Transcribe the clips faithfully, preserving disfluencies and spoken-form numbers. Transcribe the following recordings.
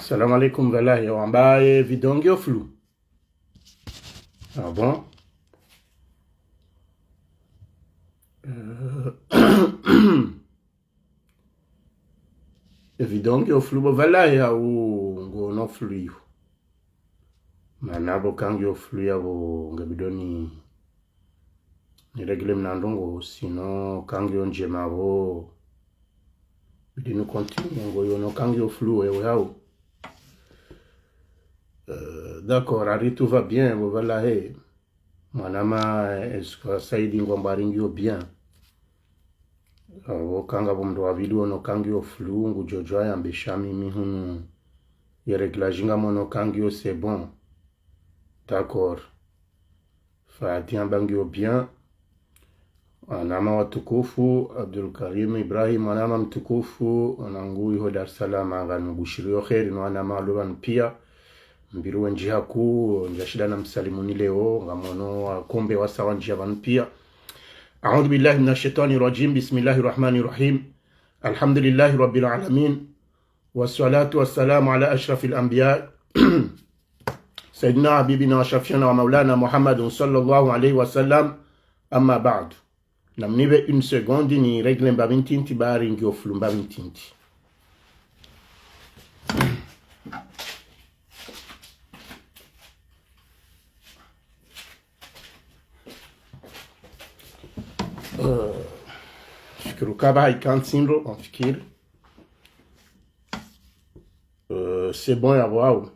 Salam alaikum, pvala he, wamba e vidéo ngiyo flou. Ah bon? Euh, e vidéo ngiyo flou bo pvala he, hau ngono flou iyo. Mana bo ka ngiyo flou yapvo ngebidi ni, ni régler mna ndrongo, sinon ka ngiyo ndjema pvo. Bidi ni continuer ngo iyo no ka ngiyo flou wewe hau. Euh, d'accord, hari tout va bien, bo pvala he. Mwanama, est-ce que Saidi ngwamba hari ngiyo bien? Apvo ka ngapvo mndru wa pvili ono ka ngiyo flou, ngudjo djuwa yambe sha mimi hunu ye réglage ngamono ka ngiyo c'est bon. D'accord. Fati amba ngiyo bien. Wanama watukufu, Abdul Karim Ibrahim, wanama mtukufu, wanangu iho Dar es Salaam, ngam bushiriyo kheri, no wanama walo pvanu pia. Mbiri wendji haku, ndjashinda na msalimuni leo, ngamono wakombe wasa wandjia pvanu pia. أعوذ بالله من الشيطان الرجيم. بسم الله الرحمن الرحيم. الحمد لله رب العالمين. والصلاة والسلام على أشرف الأنبياء سيدنا حبيبنا وشفيعنا ومولانا محمد صلى الله عليه وسلم. أما بعد. Namnipve une seconde ni régler mbapvi ntiti, ba hari ngiyo flou mbapvi ntiti. Euh, fikiri uka ba haika ntsindo, on fikiri. Euh, c'est bon yapvo hau.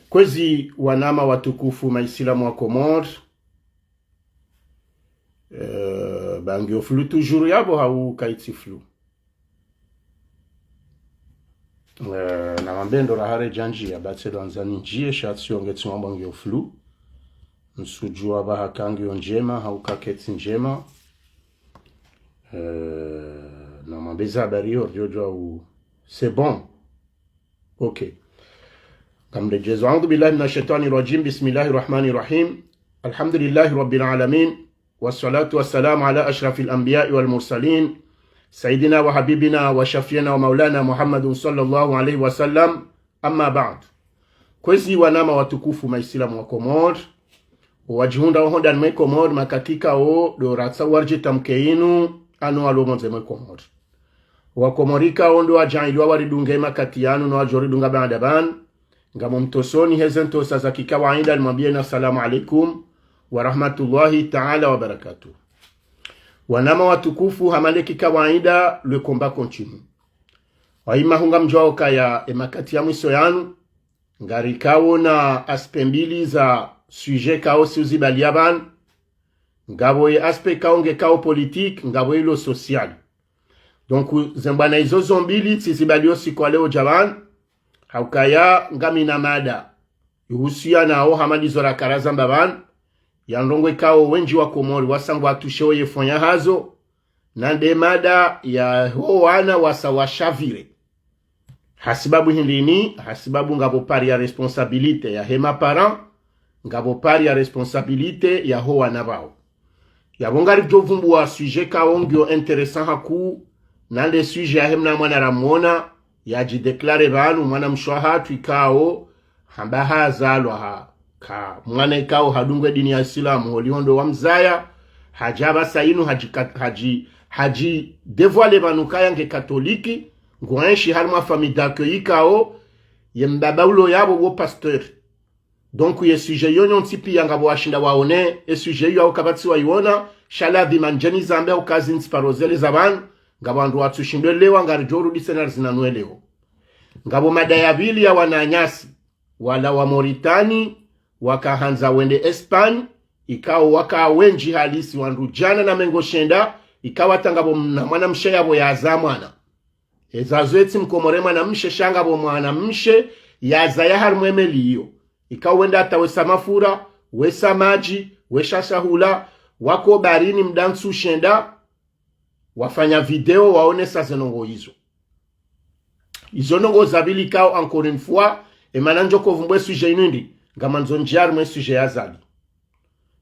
Kwezi wanama watukufu maisilamu wa Komori. Euh, ba ngiyo flou toujours yapvo hau kaitsi flou. Euh, namwambe ndo raha redja ndjia, ba tsi ndo handza nindjie, sha tsi yo nge tsi mwamba ngiyo flou. Ntsudjuwa ba ha ka ngiyo ndjema, hau ka kaitsi ndjema. Euh, namwambe za habari iyo, ridjo djuwa u, c'est bon. Ok. Ngamredjezo. أعوذ بالله من الشيطان الرجيم. بسم الله الرحمن الرحيم. الحمد لله رب العالمين. والصلاة والسلام على أشرف الأنبياء والمرسلين. سيدنا وحبيبنا وشفيعنا ومولانا محمد صلى الله عليه وسلم. أما بعد. Kwezi wanama watukufu maisilamu wa Komori. Wadjihundra oho ndani mwe Komori, makati ikao ndo ratsaha ridje tamke inu, ano walo pvondze mwe Komori. Wakomori ikao ndo wadjaaliwa waridunge makati yanu no wadjo ridunga baanda pvanu. Ngam mtosoni heze ntosa za kikawaida, nimwambieni assalamu alaikum wa rahmatullahi taala wa barakatuh. Wanama watukufu, hama nde kikawaida, le combat continue. Waima hunga mdjuwa ukaya e makati ya mwiso yanu, ngarikao na aspect mbili za sujet ikao si uzibaliya pvanu. Ngapvo ye aspect ikao nge ikao politique, ngapvo ilo social. Donc, ze mbwana izo zo mbili, tsizibaliyo siku wa leo dja pvanu, ha ukaya ngamina mada ihusiyanao hama ndizo rakaraza mba pvanu, ya ndrongo ikao wendji wa Komori wasa ngwatouché o ye fond yahazo, na nde mada ya ho wana wasa washavire. Hasibabu hindrini? Hasibabu ngapvo part ya responsabilité ya hema parents, ngapvo part ya responsabilité ya ho wana pvao. Yapvo ngaridjo vumbuwa sujet ikao ngiyo intéressant hakuu, na nde sujet ya he mna mwana ramwona, yadjidéclaré pvanu, mwana mshe wahatru ikao, hamba hazalwa ha, ka mwana ikao hadungwa e dini ya Islamu, holiho ndo wamzaya, hadja pvasa inu, hadji ka-, hadji, hadjidévoilé pvanu ukaya nge katoliki, ngwenshi harimwa famille d'accueil ikao, ye mbaba ulo yapvo wo pasteur. Donc, ye sujet iyo nyontsi pia ngapvo washinda waone, e sujet iyo hau kapvatsi wayiona, sha ladhima ndjeni zambe hau kazi ntsi paro zele za pvanu, ngapvo wandru watsushindwe lewa, ngaridjo rudi tsena rizinanue leo. Ngapvo mada ya pvili ya wananyasi, wala wa Mauritanie, wakahandza wende Espagne, ikao waka wendji halisi wandru djana na mengo shenda, ikao hata ngapvo mna mwana mshe yapvo yaza mwana. Eza zo etsi mkomori mwana mshe, sha ngapvo mwana mshe yazaya harimwa e meli iyo. Ikao wenda hata wesa mafura, wesa madji, wesa shahula, wako baharini mda ntsu shenda, wafanya video waonesa ze ndrongoo izo. Izo ndrongoo za pvili ikao, encore une fois, emana ndjo ko pvumbwe sujet inu ndi, ngamandzo ndjie harumwa e sujet ya Azali.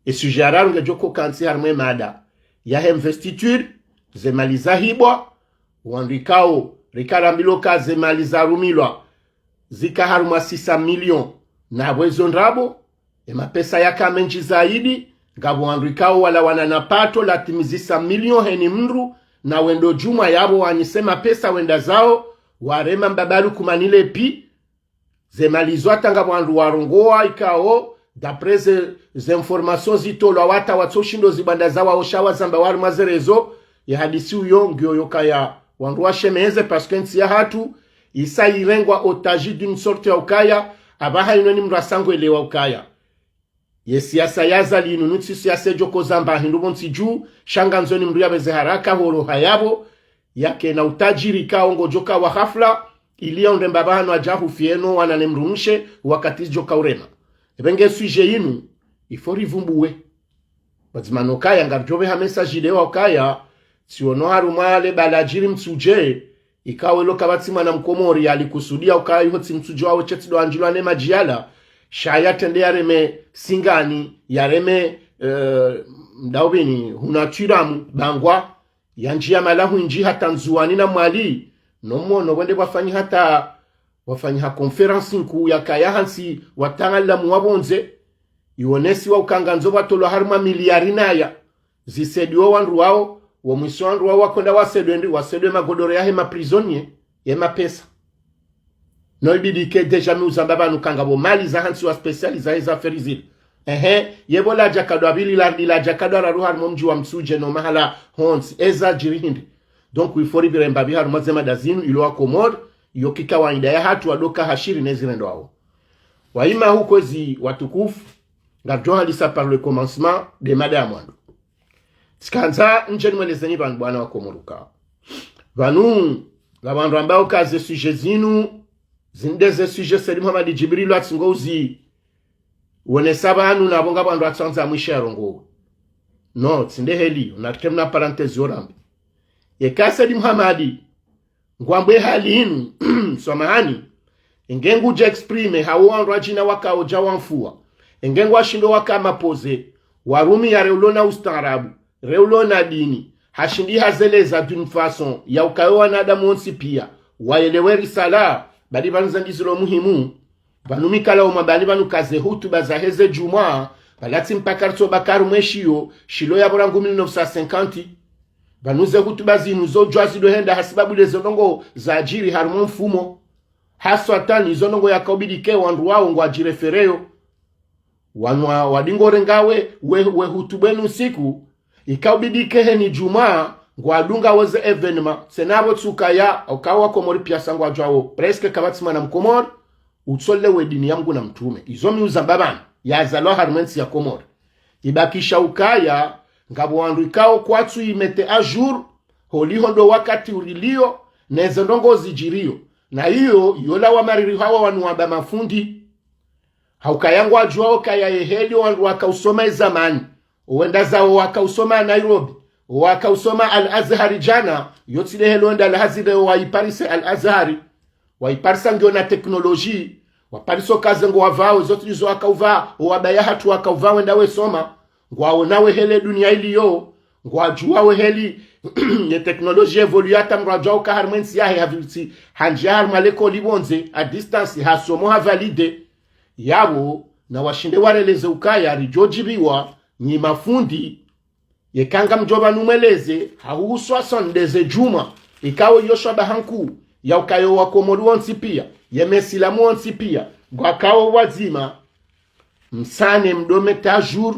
E sujet ya raru ngedjo ko kantsi harumwa e mada yahe investiture, ze mali zahibwa, wandru ikao rikarambilwa ka ze mali zarumilwa zika harumwa six cents millions, na pvo ezo ndrabo, e mapesa yaka mendji zaidi, ngapvo wandru ikao walawana na pato la timizi six cents millions heni mndru, na wendo djumwa yapvo wanyise mapesa wenda zao, warema mbaba Lukumani Lepi, ze mali izo hata ngapvo wandru warongoa ikao, d'après ze, ze informations zitolwa wata watso shindo zibanda za wao sha wazamba harumwa ze réseaux, ye hadisi uyo ngiyo yokaya wandru washemeze, parce que ntsi yahatru isa irengwa otage d'une sorte ya ukaya, apvaha inu ni mndru asangwelewa ukaya ye siasa ya Azali inu nutsi siasa edjo ko zamba hindru pvontsi dju, sha ngandzo ni mndru yapveze haraka horo hayapvo, yake na utajiri ikao ngodjo ka wa hafla, ili yaundre mbapvi hanu adja hufie no wana ne mdrumshe wakati djo ka urema. Epvenge sujet inu, il faut ripvumbuwe. Pvadzima no kaya ngaridjo pveha message leo ukaya, tsiono harumwa le bala djiri Mitsudje, ikao elo kapvatsi mwana Mkomori alikusudia ukaya iho tsi Mitsudje wawe shetsi ndo andjilwa ne madji yala, sha yatrende yareme Singani, yareme, eh, mdaubini, huna Twiramu, Bangwa, yandjia mahala hwindji hata Ndzuwani na Mwali, no mwono wende wafanyi hata, wafanyiha conférence nkuu yakaya hantsi wataalamu wa pvondze, iwonesiwa uka ngandzo pvatolwa harumwa miliari naya, zisaidiwe wandru wao, wo mwiso wandru wao wakonda wasaidwe ndi, wasaidwe magodoro yahe ma prisonniers, ye mapesa. No ibidi ke déjà mi uzamba pvanu ka ngapvo mali za hantsi wa spécialisé za affaires zile. Ehe, yepvo ladja kadwa pvili la, ladja kadwa raru harumwa mdji wa Mitsudje no mahala hontsi, eza djiri hindri. Donc, il faut ripvire mbapvi harumwa ze mada zinu, ilo wa Komori, iyo ki kawaida yahatru wadoka hashiri ne zirendo wao. Waima huko ezi watukufu, ngaridjo handisa par le commencement, nde mada ya mwando. Tsikandza ndje nimwelezeni pvanu bwana wa Komori uka, pvanu, ngapvo wandru ambao ka ze sujet zinu, zinde ze sujet Said Mohamed Djibril atsingo uzi wonesa pvanu na pvo ngapvo wandru watsandza mwishe yarongowe. Non, tsi nde heli, unatike mna parenthèse yo rambe. Yeka Said Mohamed, ngwambwe hali inu, samahani, enge ngudja exprimer, hawo wandru wadjina wakao dja wamfua. Enge ngwashindo waka mapoze, warumia reulo na ustaarabu, reulo na dini, hashindi hazeleza d'une façon ya ukayo wanadamu wontsi pia wayelewe risala, bali pvanu zandizilo muhimu. Pvanu mi kala umwambani pvanu ka ze hutuba zahe ze djumwa, pvala tsi mpaka ritso baka harumwa eshiyo, shilo yapvo rangu mille neuf cent cinquante. Pvanu ze hutuba zinu zo djwa zido henda hasibabu le zo ndrongoo zadjiri harumwa mfumo. Haswa tani zo ndrongoo yaka ubidi ke wandru wao ngwadjirefereyo. Wanu wa, wadingo renga we, we, we hutuba enu usiku, ika ubidi ke heni djumwa, ngwadunga wo ze événement, tsena pvo tsi ukaya, uka wa Komori pia sa ngwadjuao, presque kapvatsi mwana Mkomori, utsolewe dini ya Mngu na mtrume. Izo mi uzamba pvanu, yazalwa harumwa entsi ya Komori. Ibakisha ukaya, ngapvo wandru ikao kwatsu i mettre à jour, holiho ndo wakati urilio, ne ze ndrongoo zidjiriyo. Na iyo, yola wa mariri hawa wanu wamba mafundi. Haukaya ngwadjuao kaya ye heli wandru waka usoma ezamani. Owenda zao waka usoma Nairobi. Owaka usoma Al-Azhar djana, yo tsi nde heli wenda lahazi leo waiparise Al-Azhar. Waiparisa ngiyo na technologie, waparisa uka ze ngo wavao, zo tsi ndizo waka uvaa, owababa hatru waka uvaa wenda wesoma, ngwaona we heli dunia iliyo, ngwadjuao we heli, ye technologie évolue hata mndru adjuao uka harumwa entsi yahe hapvitsi, handjia harumwa lekoli pvondze, à distance, hasomo ha valide. Yapvo, na washinde wareleze ukaya, ridjo djibiwa, nyi mafundi, yeka ngamdjo pvanu mweleze, hahuhusu aswande ze djumwa, ikao iyo shabaha nkuu, ya ukayo wa Komori wontsi pia, ye mesilamu wontsi pia, ngwakao wadzima, msane mdo mettre à jour,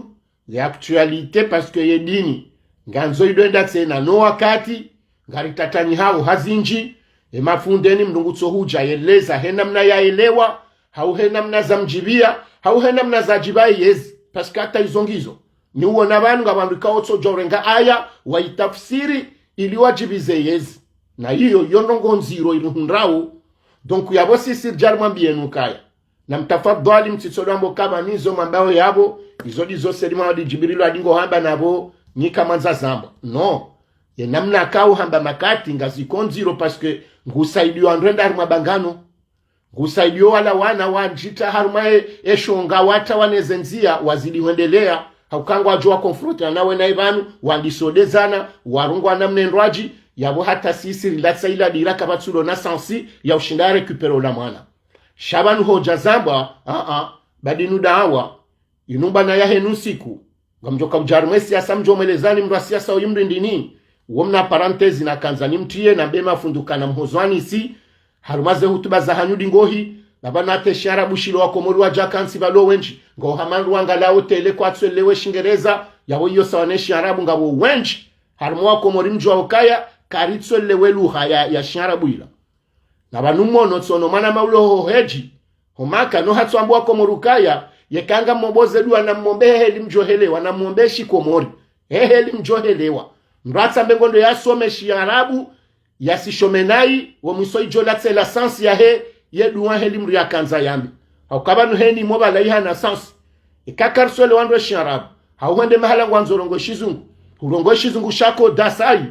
ye actualité, parce que ye dini, ngandzo ido enda tsena no wakati, ngaritatanyihao ha zindji, e mafundeni mndru ngutso hudja yeleza he namna yaelewa, hau he namna zamdjibia, hau he namna zadjiba yezi, parce que hata izo ngizo. Ni uona pvanu ngapvo wandru ikao tsi udja urenga aya, waitafsiri, ili wadjibize yezi. Na iyo, yo ndrongoo ndziro irihundrao. Donc, yapvo sisi ridja rimwambieni ukaya. Na mtafadhwali mtsitso dwambo kama nizo mwambao yapvo, izo ndizo Said Mohamed Djibril adingo hamba napvo, nyi kamwandza zambwa. Non. E namna kauhamba makati ngaziko ndziro, parce que ngusaidio wandru wende harumwa bangano. Ngusaidio wala wana wandjita harumwa e, eshonga wata waneze ndzia, wazidi hwendelea. Hauka ngwadjo wakonfronte na wena ipvanu, wandisodezana, warungwa na mnendrwadji, yapvo hata sisi rilatsa ila dira kapvatsulo na sensi ya ushinda récupérer ola mwana. Sha pvanu hodja zambwa, a, a, badinu dawa, inu bwana yahenu siku. Ngamdjoka udja harumwa e siasa mdjomwelezani mndru wa siasa oyi mndru ndini. Uwo mna parenthèse nakandza nimtriye nambe mafundi ukana mhozwani si. Harumwa ze hutuba zahanyu ndingohi. Na pvanu hata e shiarabu shilo wakomori wadja kantsi pvalo wendji. Ngo hama ndru wangalao télé kwatsuelewa e shingereza. Yapvo iyo sawa ne shiarabu ngapvo wendji. Harumwa wakomori mdjuwa ukaya karitsuelewa e lugha ya, ya shiarabu ila. Na pvanu mwono tsono mwana maulo ho hedji, ho Maka no hatsuambwa wakomori ukaya, yeka ngamomboze dua namombe he heli mdjohelewa, namombe shikomori. He heli mdjohelewa. Mndru atsambe ngondo yasome shiarabu, yasishome nayi, wo mwiso idjo latsa e la sensi yahe, ye dua heli mndru yakandza yambe. Hauka pvanu heni mo pvala ihana sensi. Ika karitsuelewa ndro shiarabu. Hau hwende mahala ngwandzo rongoa shizungu. Hurongoa shizungu shako dasayi.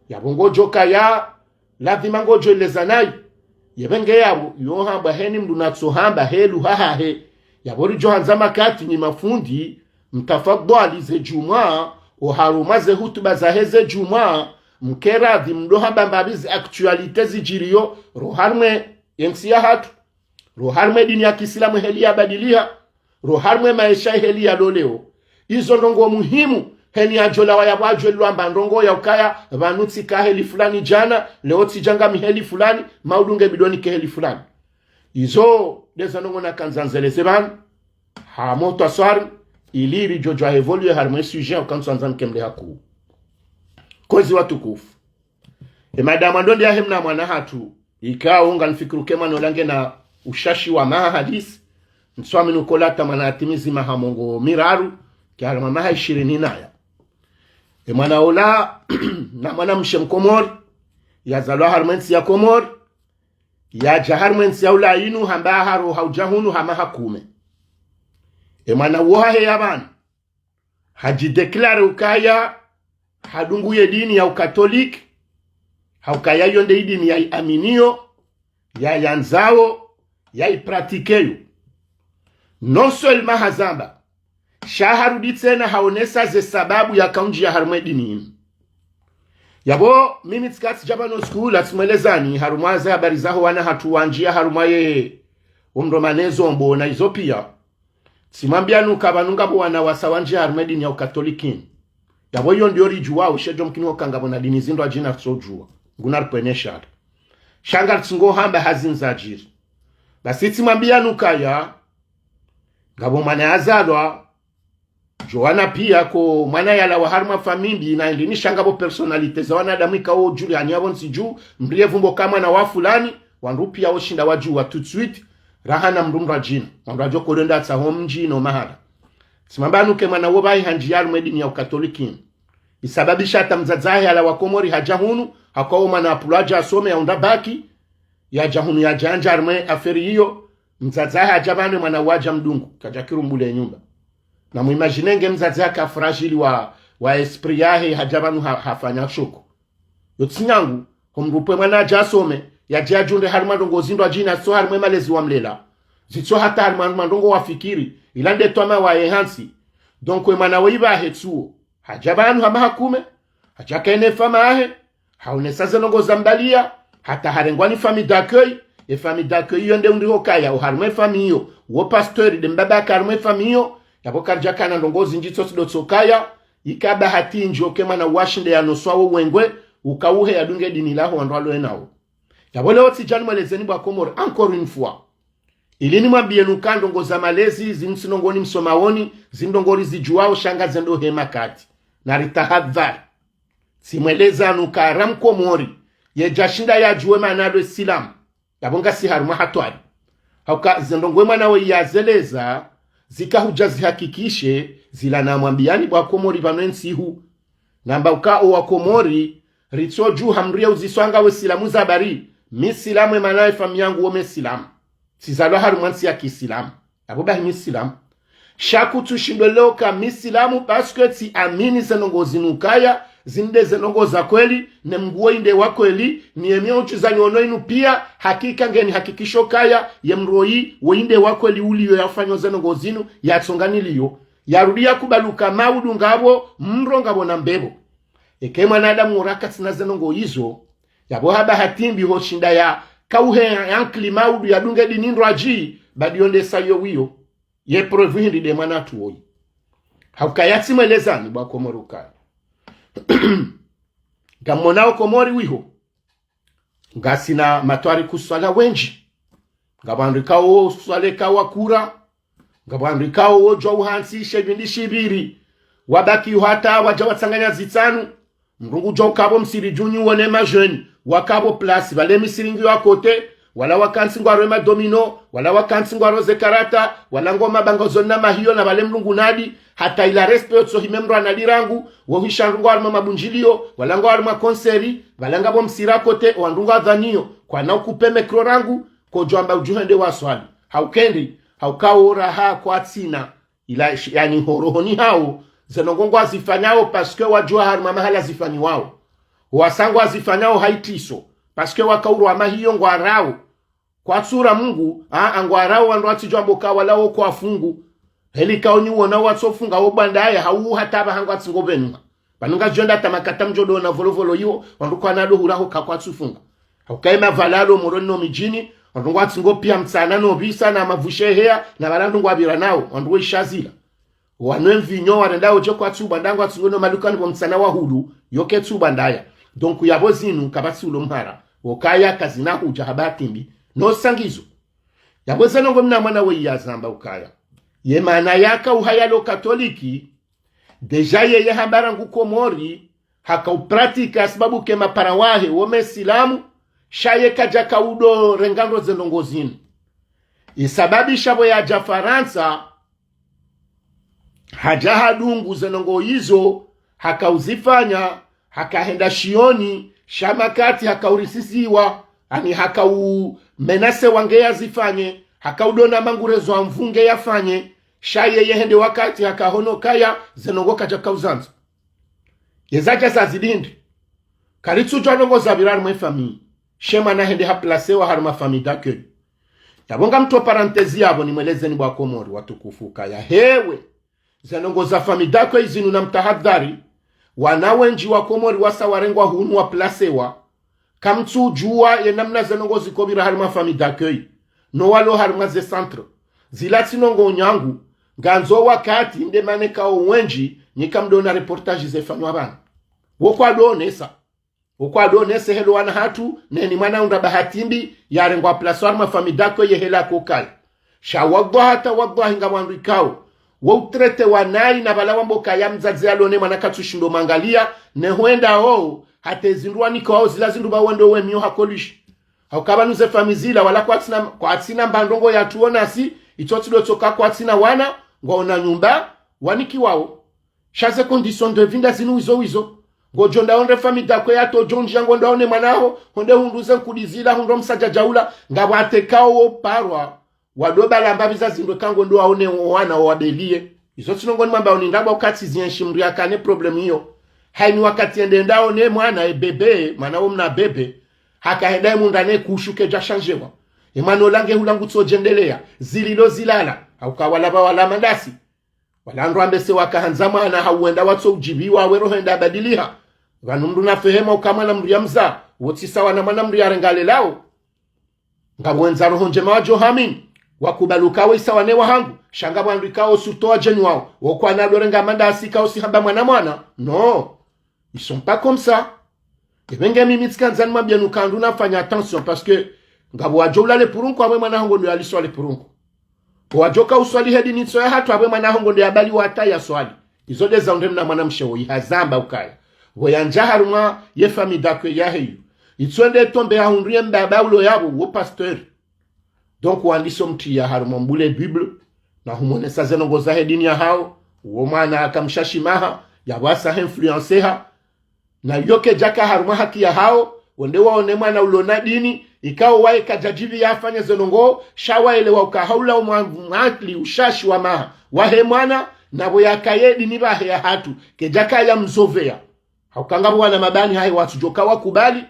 Yapvo ngodjo kaya, lazima ngodjo eleza nayi. Ye pvenge yapvo, yo hamba heni mndru natsohamba he lugha hahe. Yapvo ridjo handza makati nyi mafundi, mtafadhwali ze djumwa, oharumwa ze hutuba zahe ze djumwa, mke radhi mdo hamba mbapvi ze actualité zidjiriyo, ro harumwa e ntsi yahatru. Ro harumwa e dini ya kiislamu heli yabadiliha. Ro harumwa e maesha heli yalo leo. Izo ndrongo muhimu, heni yadjolawa yapvo adjwelilwa amba ndrongo ya ukaya, pvanu tsika heli fulani djana, leo tsidja ngami heli fulani, maudu nge bidoni ke heli fulani. Izo, ndeza ndrongo nakandza nzeleze pvanu, ha motwaswari, ili ridjo djuwa évoluer harumwa e sujet, uka ntsu andza nkemle hakuu. Kwezi watukufu. E madamu ando ndi yahe mna mwana hatru, ikao nganifikiri uke mwana ola ngena ushashi wa maha hadisi, ntsuamini uka ola hata mwana atimizi maha mengo miraru, ke harumwa maha ishirini naya. E mwana ola, na mwana mshe mkomori, yazalwa harumwa e ntsi ya Komori, yadja harumwa e ntsi ya ula inu hamba haro haudja hunu ha maha kume. E mwana uwo hahe ya pvanu, hadjidéclaré ukaya hadungu ye dini ya ukatoliki, ha ukaya iyo nde idini yayiaminiyo, yayandzao, yayipratiqueyo. Non seulement hazamba, sha harudi tsena haonesa ze sababu yakaundjiya harumwa e dini inu. Yapvo, mimi tsika tsidja pvanu siku ula tsimwelezani, harumwa ze habari zaho wana hatru wandjiya harumwa ye, wo mndro manezo mbo na izo piya. Tsimwambiani uka pvanu ngapvo wana wasa wandjiya harumwa e dini ya ukatoliki. Yapvo iyo ndiyo ridjuwao, she djo mkini uka ngapvo na dini zindrwadjina ritsodjuwa. Nguna ripvwene shara. Sha ngaritsingo hamba hazi ndzadjiri. Basi tsimwambiani ukaya, ngapvo mwana yazalwa, djo wana piya ko mwana yalawa harumwa famille mbi, na indrini sha ngapvo personnalité za wanadamu ikao djuli hani yapvo ntsi dju, mndru ye vumbo ka mwana wa fulani, wandru piya woshinda wadjuwa tout de suite, raha na mndru mndrwadjina, wandru wadjo kolenda tsaho mdji no mahala. Tsimwambiani uka e mwana uwo pvahe handjiya harumwa e dini ya ukatoliki. Isababisha hata mdzadze wahe yalawa Komori hadja hunu, haka wo mwana apvulwa hadja hasome yaunda bac, yadja hunu yadja yandjiya harumwa e affaire iyo, mdzadze wahe hadja pvanu e mwana uwo hadja mdungu, kadja kirumbule nyumba. Na mu imaginer nge mdzadze haka fragile wa, wa esprit yahe hadja pvanu ha, hafanya shoko. Yo tsi nyangu, ho mndru pvwe mwana hadja hasome, yadje yadjunde harumwa ndrongo zindrwadjina, zitso harumwa e malezi wamlela. Zitso hata harumwa ndrongo wafikiri, ila nde twama waye hantsi. Donc e mwana wo ipvahe tsuo. Hadja pvanu ha maha kume, hadja kaye ne famiyi yahe, haonesa ze ndrongo zambaliya, hata harengwa ni famille d'accueil, e famille d'accueil iyo nde undri hokaya, oharumwa e famille iyo, wo pasteur nde mbaba yaka harumwa e famille iyo, yapvo karidja kana ndrongo zindji tso tsi ndo tsokaya, ika bahati ndjo ke mwana uwo ashinde yanoswa wo wengwe, uka uhe yadunge dini laho wandru walo enao. Yapvo leo tsidja nimwelezeni bo wakomori, encore une fois. Ili nimwambiyeni uka ndrongo za malezi, zinu tsi ndrongo nimsomaoni, zinu ndrongo rizidjuwao sha ngaze ndo he makati. Na ritahadhari. Tsimwelezani uka ra mkomori, yedja shinda yadjuwe maana lo isilamu. Yapvo ngasi harumwa hatwari. Hauka ze ndrongo e mwana we yazeleza, zika hudja zihakikishe, zila namwambiyani bo wakomori pvanu e ntsihu. Namba uka o wakomori, ritsodjuha mndru ya uziswa nga we silamu za bari, mi silamu e maana e famille yangu wo me silamu. Tsizalwa harumwa ntsi ya kiislamu. Yapvo bahi mi silamu. Sha kutsu shindo leo ka mi silamu parce que tsiamini ze ndrongo zinu ukaya, Zinde ze ndrongoo za kweli, ne Mngu woyi nde wa kweli, ni ye miujiza niono inu pia, hakika ngeni hakikisho kaya, ye mroyi, woyi nde wa kweli uliyo yafanyao ze ndrongoo zinu, yatsonga niliyo. Yarudi yakubali uka maudu ngapvo, mro ngapvo na mbepvo. Eka mwanadamu ora katsina ze ndrongoo izo, yapvo haba hatimbi hoshinda yakauhe yankili maudu yadunge dini ndrwadji, badi yo nde sa yo wiyo. Ye preuve hindri nde mwana tu woyi. Hauka yatsi mwelezani bo Wakomori ukaya. Ngamwonao Komori wiho. Ngasina matwari kuswala wendji. Ngapvo wandru ikao swala eka wakura. Ngapvo wandru ikao wodjuwa uhantsi shipvindri shipviri. Wabaki hata wadja watsanganya zitsanu. Mndru ngudjuwa uka pvo msiri djuni wone majeunes. Waka pvo place, pvale misiri ngiyo à côté. Wala wakantsi ngwaro madomino, wala wakantsi ngwaro ze karata, wala ngwao mabangazoni na mahiyo na pvale mndru ngunadi, hata ila respect yotsohime mndru anadi rangu, wohwisha wandru ngwao harumwa mabundjiliyo, wala ngwao harumwa concert, pvala ngapvo msiri à côté, wandru ngwadhaniyo, kwana ukupe micro rangu, kodjo amba udjuhende waswali. Hauka hindri, hauka oraha kwatsina, ila, yaani, horohoni hawo, ze ndrongoo ngwazifanyao, parce que wadjuwa harumwa mahala zifanyiwao. Wasa ngwazifanyao ha itriso, parce que wakaurwa mahiyo ngwarao. Kwatsu ura Mungu, a, a ngwarao wandru watsidjo amba uka wala wo kwafungu. Heli kaonyi wona watsofunga wo bwandaya, hau hata pvaha ngwatsingo pvenuha. Pvanu ngazidjo enda hata makata mdjo dona volovolo iwo, wandru kwana do hura hoka kwatsufunga. Hauka ye mavala yalo Moroni no midjini, wandru ngwatsingo pia mtsana no pvisa na mapvushe heya, na pvala wandru ngwapviranao, wandru woisha zila. Wanwe mvinyo, warenda wodje kwatsu ubwandaya ngwatsingo no malukani pvo mtsana wa hulu, yo ketsu ubwandaya. Donc yapvo zinu kapvatsi ulo mhara. Wokaya kazina hudja haba hatimbi. No sangizo. Yapvo ze ndrongoo mna mwana weyi yazamba ukaya. Ye maana yaka uhaya lo Katoliki, déjà yeye hamba rangu Komori, haka upratika sababu ke mapara wahe wo mesilamu, sha ye kadjaka udo renga ndro ze ndrongoo zinu. Isababisha pvo yadja Farantsa, hadja hadungu ze ndrongoo izo, haka uzifanya, haka henda shioni, sha makati haka urisisiwa, yaani haka umenase wa nge yazifanye, haka udona mangure zo amvunge yafanye, sha yeye hende wakati haka hono kaya, ze ndrongoo kadjaka uzandzo. Yezadja zazidi hindri. Karitsudjuwa ndrongoo zapvira harimwa ye famille. She mwana hende haplacewa harimwa famille d'accueil. Yapvo ngamtso parenthèse yapvo nimwelezeni bo Wakomori watukufu kaya hewe. Ze ndrongoo za famille d'accueil zinu namtahadhari. Wana wendji Wakomori wasa warengwa hunu waplacewa. Kamtsudjuwa ye namna ze ndrongoo zikopvira harimwa famille d'accueil. No walo harimwa ze centre. Zila tsi ndrongoo nyangu. Ngandzo wakati nde mana ikao wendji, nyi kamdona reportage zefanywa pvanu. Wo kwadonesa. Wo kwadonesa helo wana hatru, neni mwana undra bahati mbi, yarengwa place harimwa famille d'accueil ye hela kokaya. Sha wallahi hata wallahi ngapvo wandru ikao. Wo utraité wanayi na pvala wambo kaya mdzadze yalo ne mwana katsushindo mwangalia, ne hwenda ho, hata ezindru wanikao zila zindru pvao wendo we miyo hakolishi. Hauka pvanu ze famille zila wala kwatsina, kwatsina mba ndrongoo yatru wonasi, itso tsi do tsoka kwatsina wana, ngwaona nyumba, wanikiwao. Sha ze conditions de vie nda zinu wizo wizo. Ngodjo enda hondre famille d'accueil yatso djo ndjia ngo enda one mwana ho, honde hundru ze nkudi zila, hundru msadjadja ula, ngapvo watekao wo parwa, wado pvala mbapvi za zindru eka ngo enda waone wana wawabeliye. Izo tsi ndrongoo nimwambao ni ndrabo wakati zienshi mndru yakane problème iyo. Hayini wakati yende enda one mwana e bébé, mwana wo mna bébé, haka henda ye mundra ne kushu kedja shandjewa. Ye mwana ola nge hula ngutsodjendelea, zililo zilala, hauka wala pva wala mandasi. Wala wandru wambe se wakahandza mwana hauenda watso udjibiwa we roho enda badiliha. Pvanu mndru nafehema uka mwana mndru yamza, wo tsi sawa na mwana mndru yarenga lelao. Ngapvo wendza roho ndjema wadjo hamini, wakubali uka we isawa ne wahangu, sha ngapvo wandru ikao surtout wadjeni wao, wo kwana do renga mandasi ikao si hamba mwana mwana. Non. Ils sont pas comme ça. Epvenge mimi tsikandza nimwambie nuka wandru nafanye attention, parce que ngapvo wadjo ulale purunku, apvo mwana ho ngo ndo yaliswali purunku. Wadjo ka uswali he dini tso ya hatru, apvo mwana ho ngo ndo yabaliwa hata yaswali. Izo nde za undre mna mwana mshe woyi hazamba ukaya. Pvo yandja harumwa ye famille d'accueil yahe iyo. Itso nde tombe ya hundru ye mbaba ulo yapvo, wo pasteur. Donc, wandisa omtriya harumwa mbule Bible, na humonesa ze ndrongoo zahe dini yahao, wo mwana akamshashi maha, yapvo asa he influenceha, na yo kedjaka harumwa haki yahao, wende waone mwana ulo na dini, ikao waye kadjadjivi yafanye ze ndrongoo, sha waelewa uka haula umwa-, mwakili ushashi wa maha, wahe mwana, na pvo yakaye dini pvahe ya hatru, kedjaka ya mzoveya. Hauka ngapvo wana mabani hahe watsudjoka wakubali,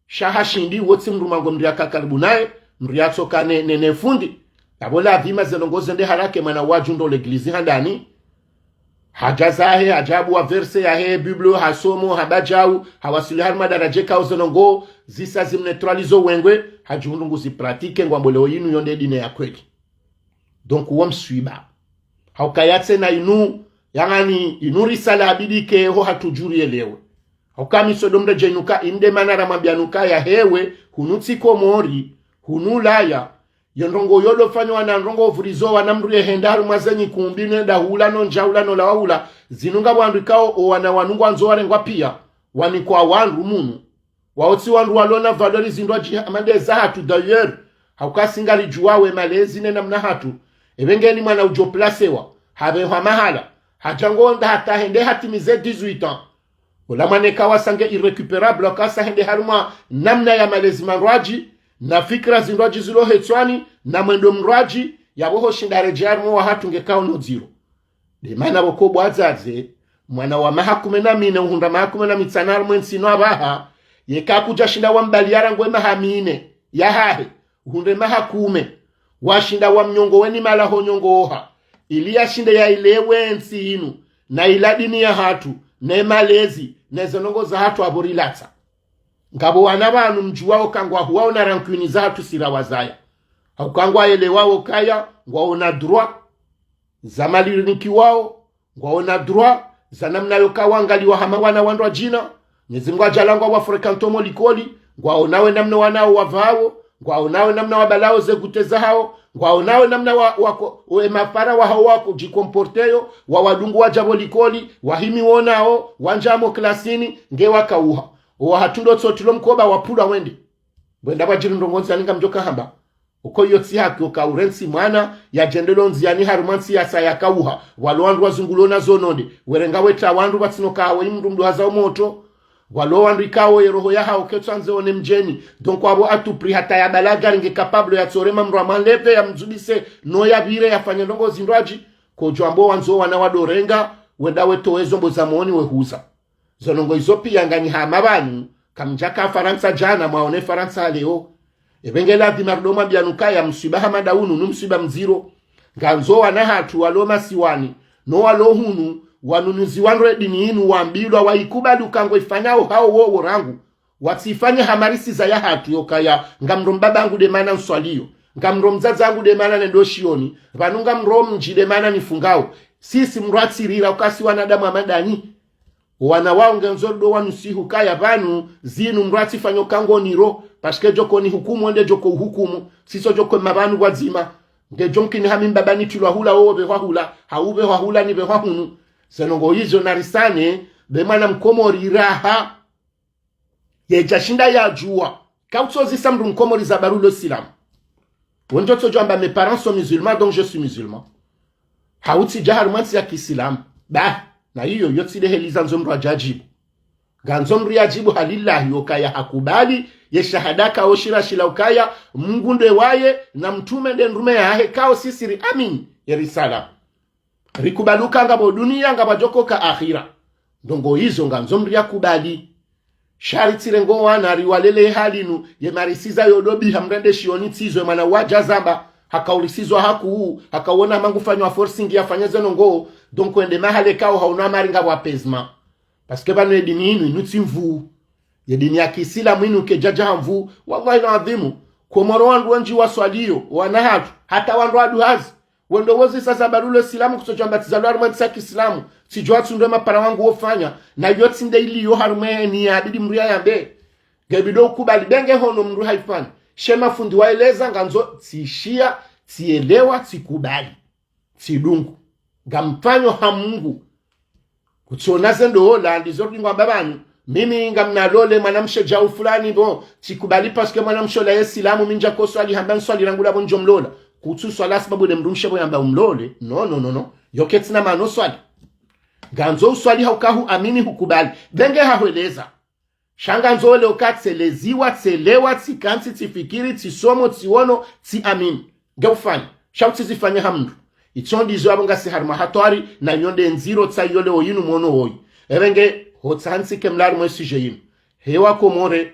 sha hashindi, wo tsi mdru mango mdru yaka karibu naye, mdru yatsoka ne, ne, ne fundi. Yapvo ladhima ze ndrongoo zende haraka, mwana wadjundro l'église handani. Hadja zahe, hadja abuwa verset yahe Bible, hasomo, habadjau, hawasili harumwa daraja ikao ze ndrongoo zisa zimneutralizo wengwe, hadjihundru nguzi pratique ngwambo leo yinu yo nde dini ya kweli. Donc, wo mswiba. Hauka ya tsena inu, yaani, inu risala habidi ke ho hatru djuu rielewe. Hauka mi sodo mredjei nuka, inde mana ramwambia nuka ya hewe, hunu tsi Komori, hunu Ulaya, yo ndrongoo yo lofanywa na ndrongoo vurizo wana mdru yehenda harumwa zenyi kumbi nenda hula no ndja hula no lawa hula, zinu ngapvo wandru ikao o wana wanu ngwandzo warengwa pia, wanikwa wandru munu. Wao tsi wandru walo na valeur zindrwadji hama nde zahatru d'ailleurs. Hauka si ngaridjuwao ye malezi ne namna hatru. Epvengeni mwana udjo placewa, hapvehwa mahala, hadja ngo nda hata hende hatimize dix-huit ans. Ola mwana eka wasa nge irrécupérable, hauka sa hende harumwa namna ya malezi mandrwadji, na fikira zindrwadji zilo hetswani, na mwendo mndrwadji, yapvo hoshinda redjei harumwa wahatru nge kao no dziro. Nde mana pvoko bo wadzadze, mwana wa maha kume na mine, uhundra maha kume na mitsanu harumwa entsi inu apvaha, yeka kudjashinda wambaliya rangu ye maha mine yahahe, uhundre maha kume, washinda wamnyongoweni malaho nyongoha, ili yashinde yaelewe entsi inu, na ila dini yahatru, ne malezi, ne ze ndrongoo zahatru apvo rilatsa. Ngapvo wana pvanu mdjuwao ka ngwahuwao na rancune zahatru si rawazaya. Hauka ngwaelewao kaya, ngwaona droit za mali rinikiwao, ngwaona droit za namna yoka wangaliwa hama wana wandrwadjina, Mwenyezi Mungu hadjaanlia ngwa wa fréquenté mo likoli, ngwaonao ye namna wanao wavao, ngwaonao ye namna wabalao ze goûter zahao, ngwaonao ye namna wa, wako, we mapara wahao wako djicomportéo, wawadungu wadja pvo likoli, wahimi wonao, wandjia mo klasini, nge wakauha. Owahatru ndo tsi otilo mkoba wapvulwa wende. Pvwenda pvwadjiri ndrongoo ndziani ngamdjoka hamba. Oko iyo tsi haki oka urentsi mwana, yadjendelo ndziani harumwa ntsi yasa yakauha. Walo wandru wazungulwa na zo nonde. Werenga weta wandru pvatsina uka hawe mdru mdru hazao motro. Walo wandru ikao ye roho yahao ketsu andze one mdjeni. Donc apvo à tout prix hata yabalaga ringe capable yatsorema mdru amwanleve yamdzubise no yapvire yafanye ndrongoo zindrwadji. Kodjo ambo wandzo wana wadorenga, wenda wetowe zombo za moni wehuza. Zo ndrongoo izo pia nganyi hama pvanu, kamdjaka Farantsa djana, mwaone Farantsa leo. Epvenge ladhima rudo mwambia nuka ya mswiba hama nda unu, nu mswiba mdziro. Ngandzo wana hatru walo masiwani, no walo hunu, wanunuziwa ndro ye dini inu, wambilwa waikubali uka ngwaifanyao hao wowo rangu. Watsifanye hama risiza yahatru yokaya, ngamro mbaba angu nde mana nswaliyo. Ngamro mdzadze angu nde mana nendo shioni. Pvanu ngamro mdji nde mana nifungao. Sisi mdru atsirira uka si wanadamu hama ndanyi. Wana wao ngendzo rudo wanusihu kaya pvanu, zinu mdru atsifanye uka ngo niro, parce que djoko nihukumu, ende djoko uhukumu, siso djoko mapvanu pvwadzima. Ngedjo mkini hami mbaba nitilwa hula, owo pvehwa hula, hau pvehwa hula, nipvehwa hunu. Ze ndrongoo izo narisane, be mwana mkomori raha. Yedjashinda yadjuwa. Kautsozisa mdru mkomori za barulo silamu. Wendjo tsodjo amba mes parents sont musulmans, donc je suis musulman. Hautsi dja harumwa ntsi ya kisilamu. Bah, na iyo, yo tsi ndeheli zandzo mdru adjadjibu. Ngandzo mdru yadjibu halillahi okaya hakubali, ye shahada kao shirashila okaya, Mungu nde waye, na mtrume nde ndrume yahe kao sisi ri amini, ye risala. Rikubali uka ngapvo duniya ngapvadjokoka akhira. Ndrongoo izo ngandzo mdru yakubali. Sha ritsirenge owana riwalele hali inu, ye marisiza yodo biha mrende shioni tsizo ye mwana wadja zamba, hakaurisizwa hakuu, hakauona mangu fanywa forcing yafanye ze ndrongoo, donc ende mahala kao hauna mari ngapvo apaisement. Parce que pvanu ye dini inu, inu tsi nvuu. Ye dini ya kisilamu inu kedjadja ha nvuu, wallahi ladhimu, Komoro wandru wendji waswaliyo, wana hatru, hata wandru waduhazi, wendo wozisa za barulo silamu kutsodjo amba tsi zalo harumwa ntsi ya kisilamu, tsidjo watsunde mapara wangu wofanya, na yo tsi nde iliyo harumwa ye niya yabidi mdru yayambe. Ngebidi ukubali be nge hono mdru haifanya. She mafundi waeleza ngandzo tsishiya, tsielewa, tsikubali. Tsidungu. Ngamfanyo ha Mungu. Kutsiona ze ndola, ndizo ri ngwamba pvanu. Mimi ngamnalole mwanamshe djau fulani pvo. Tsikubali parce que mwanamshe ola ye silamu mi ndjako swali hamba nswali rangu lapvo ndjo mlola. Kutsu swala sababu nde mdrumshe pvo yamba umlole. No, no, no, no. Yo ketsina mana uswali. Ngandzo uswali hauka hu amini hukubali. Be nge hahweleza. Sha ngandzo ole uka tseleziwa, tselewa, tsikantsi, tsifikiri, tsisomo, tsiono, tsiamini. Nge ufanya. Sha utsizifanya ha mdru. Itso ndizo apvo ngasi harumwa hatwari, na iyo nde ndziro tsa iyo leo yinu mwono woyi. Epvenge, Hotsaha ntsike mlalu mwe sujet yinu. He wa Komori,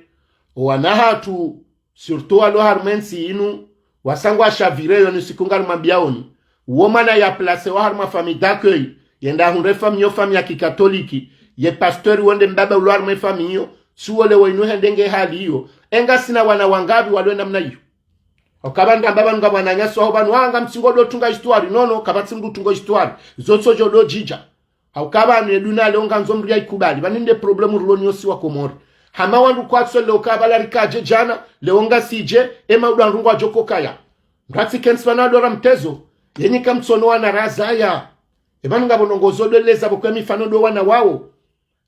owana hatru, surtout walo harumwa entsi yinu, wasa ngwashavireo ni siku ngalimwambiaoni. Uwo mwana ya placewa harumwa famille d'accueil, yende ahundre famille yo famille ya kikatoliki, ye pasteur wo nde mbaba ulo harumwa famille iyo, tsi uwo leo inu hende nge hali iyo. Engasina wana wangapvi walo namna iyo. Hauka pvanu ndamba pvanu ngapvo wananyasi waho pvanu, ah, ngamtsingo do tunga histoire. Non, non, kapvatsi mndru utungo histoire. Zo tsi zo do djidja. Hauka pvanu ye dunia leo ngandzo mndru yaikubali. Pvanu nde problème rilo nayo si wa Komori. Hama wandru kwatsu leo ka pvala rikadje djana, leo ngasidje, ema udo wandru ngwadjo kokaya. Mndru atsi kentsi pvanu ado ra mtezo. Yenyi kamtsono wana razaya. E pvanu ngapvo ndrongoo zo do leza pvo kwe mifano do wana wao.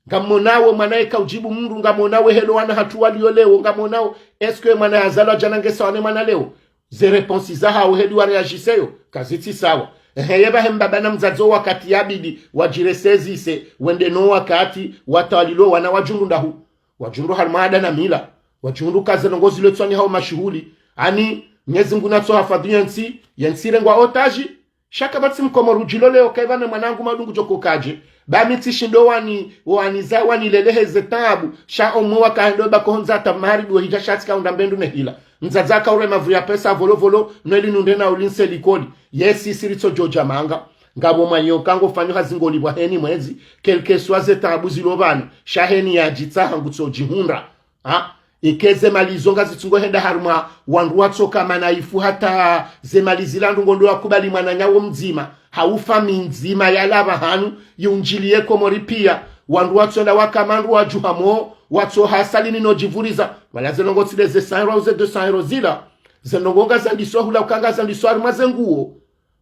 Ngamonao mwana yeka udjibu mndru, ngamonao helo wana hatru walio leo, ngamonao, est-ce que mwana yazalwa djana nge sawa ne mwana leo? Ze réponse zahao heli wa réagissé yo, kazitsi sawa. Ehe, ye pvahe mbaba na mdzadze wo wakati yabidi wadjiressaisissé, wende no wakati, watawalilo wana wadjundu ndahu. Wadjundu harumwa ada na mila. Wadjundu kaze ndrongoo zilo tswani hao mashuhuli. Ani, Mnyezi Mngu natso hafadhwi yentsi, yentsi irengwa otage, sha kapvatsi Mkomori udjilo leo ka ipvanu mwanangu madungu djo kokadje. Ba mi tsishindo wani, waniza wanilele he ze taabu. Sha omwe wakahendo ba kohondza hata maharibi wo hidja sha tsika unda mbendru ne hila. Mdzadze aka ure mavu ya pesa volovolo, no ili nunde na ulinse likoli. Yesi siri tso djodja manga. Ngapvo mwanyo kango fanyo hazi ngolipvwa heni mwezi, quel que soit ze taabu zilo pvanu. Sha heni yadjitsaha ngutso djihundra. Ha? Ike ze mali zo ngazitsungo henda harumwa wandru watsoka manaifu hata ze mali zila ndrongoo ndo wakubali mwananya wo mdzima, hau famille ndzima yalawa pvahanu, yiundjiliye Komori pia, wandru watsonda waka mandru wadjuha mo, watso hasali ni no djivuriza, wala ze ndrongoo tsi nde ze cent euros, ze deux cents euros zila, ze ndrongoo ngazandiswa hula uka ngazandiswa harumwa ze nguo.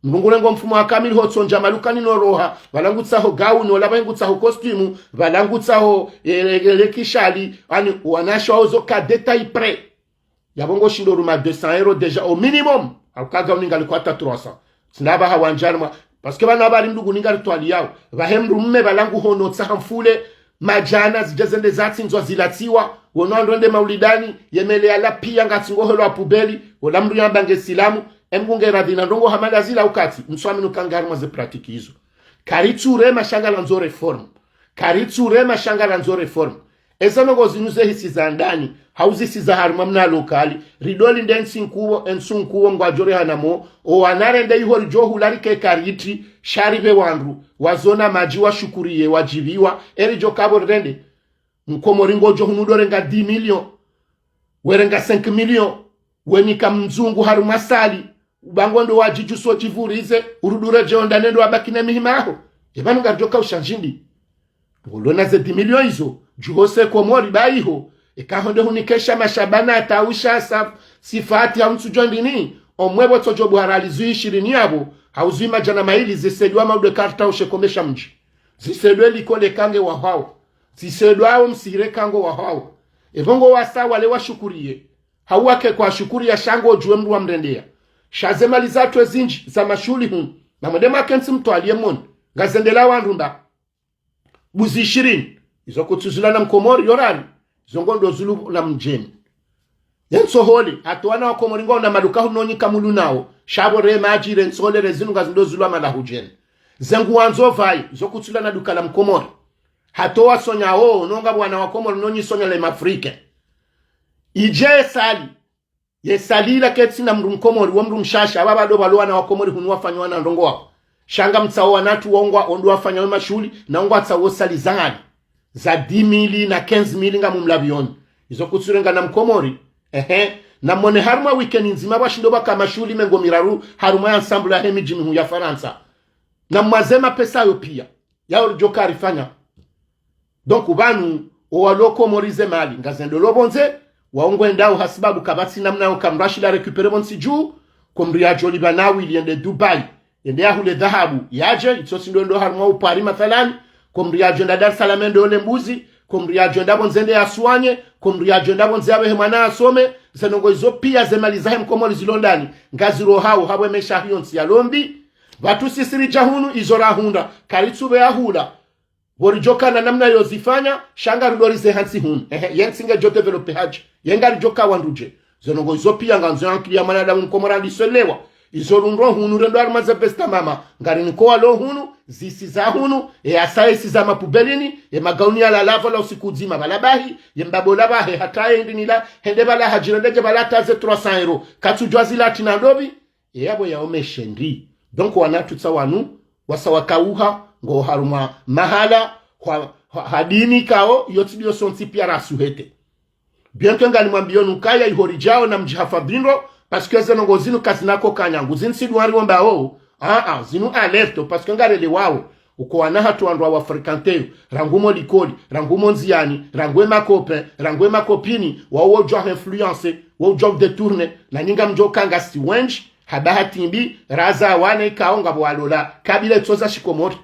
Mndru ngurengo mfumo wa kamili hotsondja malukani no roha, pvala ngutsaho gauni, ola pvahe ngutsaho costume, pvala ngutsaho, eh, le, le kishali, ani wanashe wao zo ka détail près. Yapvo ngoshindo ruma deux cents euros déjà au minimum, hauka gauni ngaliko hata trois cents. Tsi ndapvaha wandjani mwa, parce que pvanu pvali mndru nguninga ritwali yao. Pvahe mndru mme pvala nguhono tsaha mfule, madjana zidja zende zatsindzwa zilatsiwa, wono wandru wende maulidani, ye mele yala pia ngatsingo hwelwa pubeli, ola mndru yamba nge silamu, e Mngu nge radhi na ndrongoo hama nda zila ukati, mswaminu ka ngarumwa ze pratique izo. Karitsu rema sha ngalandzo réforme. Karitsu rema sha ngalandzo réforme. Eza ndrongoo zinu zehisi za ndani, hau zihisi za harumwa mna lokali, ridoli nde ntsi nkuu, entsi nkuu ngwadjo rehana mo, owana rende iho ridjo hula rike kariti, sha ripve wandru, wazona madji washukuriye, wadjipviwa, eridjo kapvo rirende. Mkomori ngodjo hunu do renga dix millions, werenga cinq millions, wenika mzungu harumwa salle, ubango ndo wadjidjuso djivurize, urudi uredjee onda nendo wabaki na mihima yaho. E pvanu ngaridjo ka ushandjindi. Ngolo na ze dix millions izo, djuhose Komori ba iho, eka honde hunikesha mashabana atausha sa, sifati hau ntsudjo ndini, omwe pvo tsodjo buharali zwi ishirini yapvo, hau zwi madjana mayili zisedwa maude karta ushe komesha mdji. Zisedwe likole kange wahwao. Zisedwa wo msihire kango wahwao. E pvo ngo wasa wale washukuriye. Hau wake kwa shukuriya sha ngodjuwe mndru wa mrendeya. Sha ze mali zatru ezindji, za mashuhuli hunu. Na mwende mwakentsi mtwaliye moni. Ngazendela wandru nda. Mbuzi ishirini. Izo kutsuzula na Mkomori, yo rari. Izo ngondo zulu na mdjeni. Ye ntsohole, hata wana wa Komori ngwao na maduka hunu nyi kamulu nao. Sha pvo re madji re ntsohole re zinu ngazindo zulwa malahu djeni. Ze nguo wandzo pvayi, zo kutsula na duka la Mkomori. Hata wasonyao, no ngapvo wana wa Komori no nyi sonya le mafrike. Idje salle. Ye salle ila ketsi na mndru Mkomori, wo mndru mshasha, apva pvado pvalo wana wa Komori hunu wafanya wana ndrongoo wao. Sha ngamtsao wanatru wao ngwao ndo wafanya we mashuhuli, na ngwatsawo salle za hali. Za dix mille na quinze mille ngamumlapvioni. Izo kutsurenga na Mkomori. Ehe. Na mone harumwa weekend ndzima pvwashindo pvwaka mashuhuli mengo miraru harumwa ye ensemble yahe midji mihuu ya Farantsa. Na mwaze mapesa yo pia. Yao ridjo ka rifanya. Donc, pvanu, owalo Komori ze mali, ngazendelo pvondze, wao ngwendao hasibabu kapvatsi namna yo ka mndru ashila récupérer pvontsi dju, ko mndru yadjo lipva nauli yende Dubai, yende yahule dhahabu, yadje, itso si ndo ndo harumwa upari mathalani, ko mndru yadjo enda Dar es Salaam yende ole mbuzi, ko mndru yadjo enda pvondze yende yaswanye, ko mndru yadjo enda pvondze yapvehe mwana yasome, ze ndrongoo izo pia ze mali zahe Mkomori zilo ndani, ngazirohao, hapvo ye mesha hiyo ntsi yalo mbi, pvatru sisi ridja hunu, izo rahundra, karitsupve yahula, pvo ridjo kana namna yo zifanya, sha ngaridori ze hantsi hunu. Ehe, ye ntsi ngedjo développer hadje. Ye ngaridjo ka wandru dje. Ze ndrongoo izo pia ngandzo ye ankili ya mwanadamu Mkomori andiswelewa. Izo rundro hunu rendo harumwa ze veste mama, ngari niko walo hunu, zisi za hunu, e asa esi za mapubelini, e magauni yalala pvala usiku udzima pvala bahi, ye mbaba ola bahe hata ye ndinila, hende pvala hadjirendedje pvala hata ze trois cents euros. Katsudjuwa zila ati na ndopvi, e yapvo yaomeshe ndi. Donc wana tutsa wanu, wasa wakauha, ngo harumwa mahala, hwa, hwa, hadini kao, yotsi ndiyo sontsi pia rasuhete. Bien que ngani mwambiyo nukaya ihori djao na mdjihafadhi ndro, parce que ze ndrongo zinu kazina ko kanyangu, zinu si duwari womba o, ah, ah, zinu alerte, parce que ngarelewao, uko wana hatru wandru wa fréquenter, rangu mo likoli, rangu mo ndziani, rangu e makope, rangu e makopini, wao wodjuwa influencer, wodjuwa détourner, na nyinga mdjo kanga si wendji, haba hatimbi, raza wane kao ngapvo walola, kabila etsoza shikomori.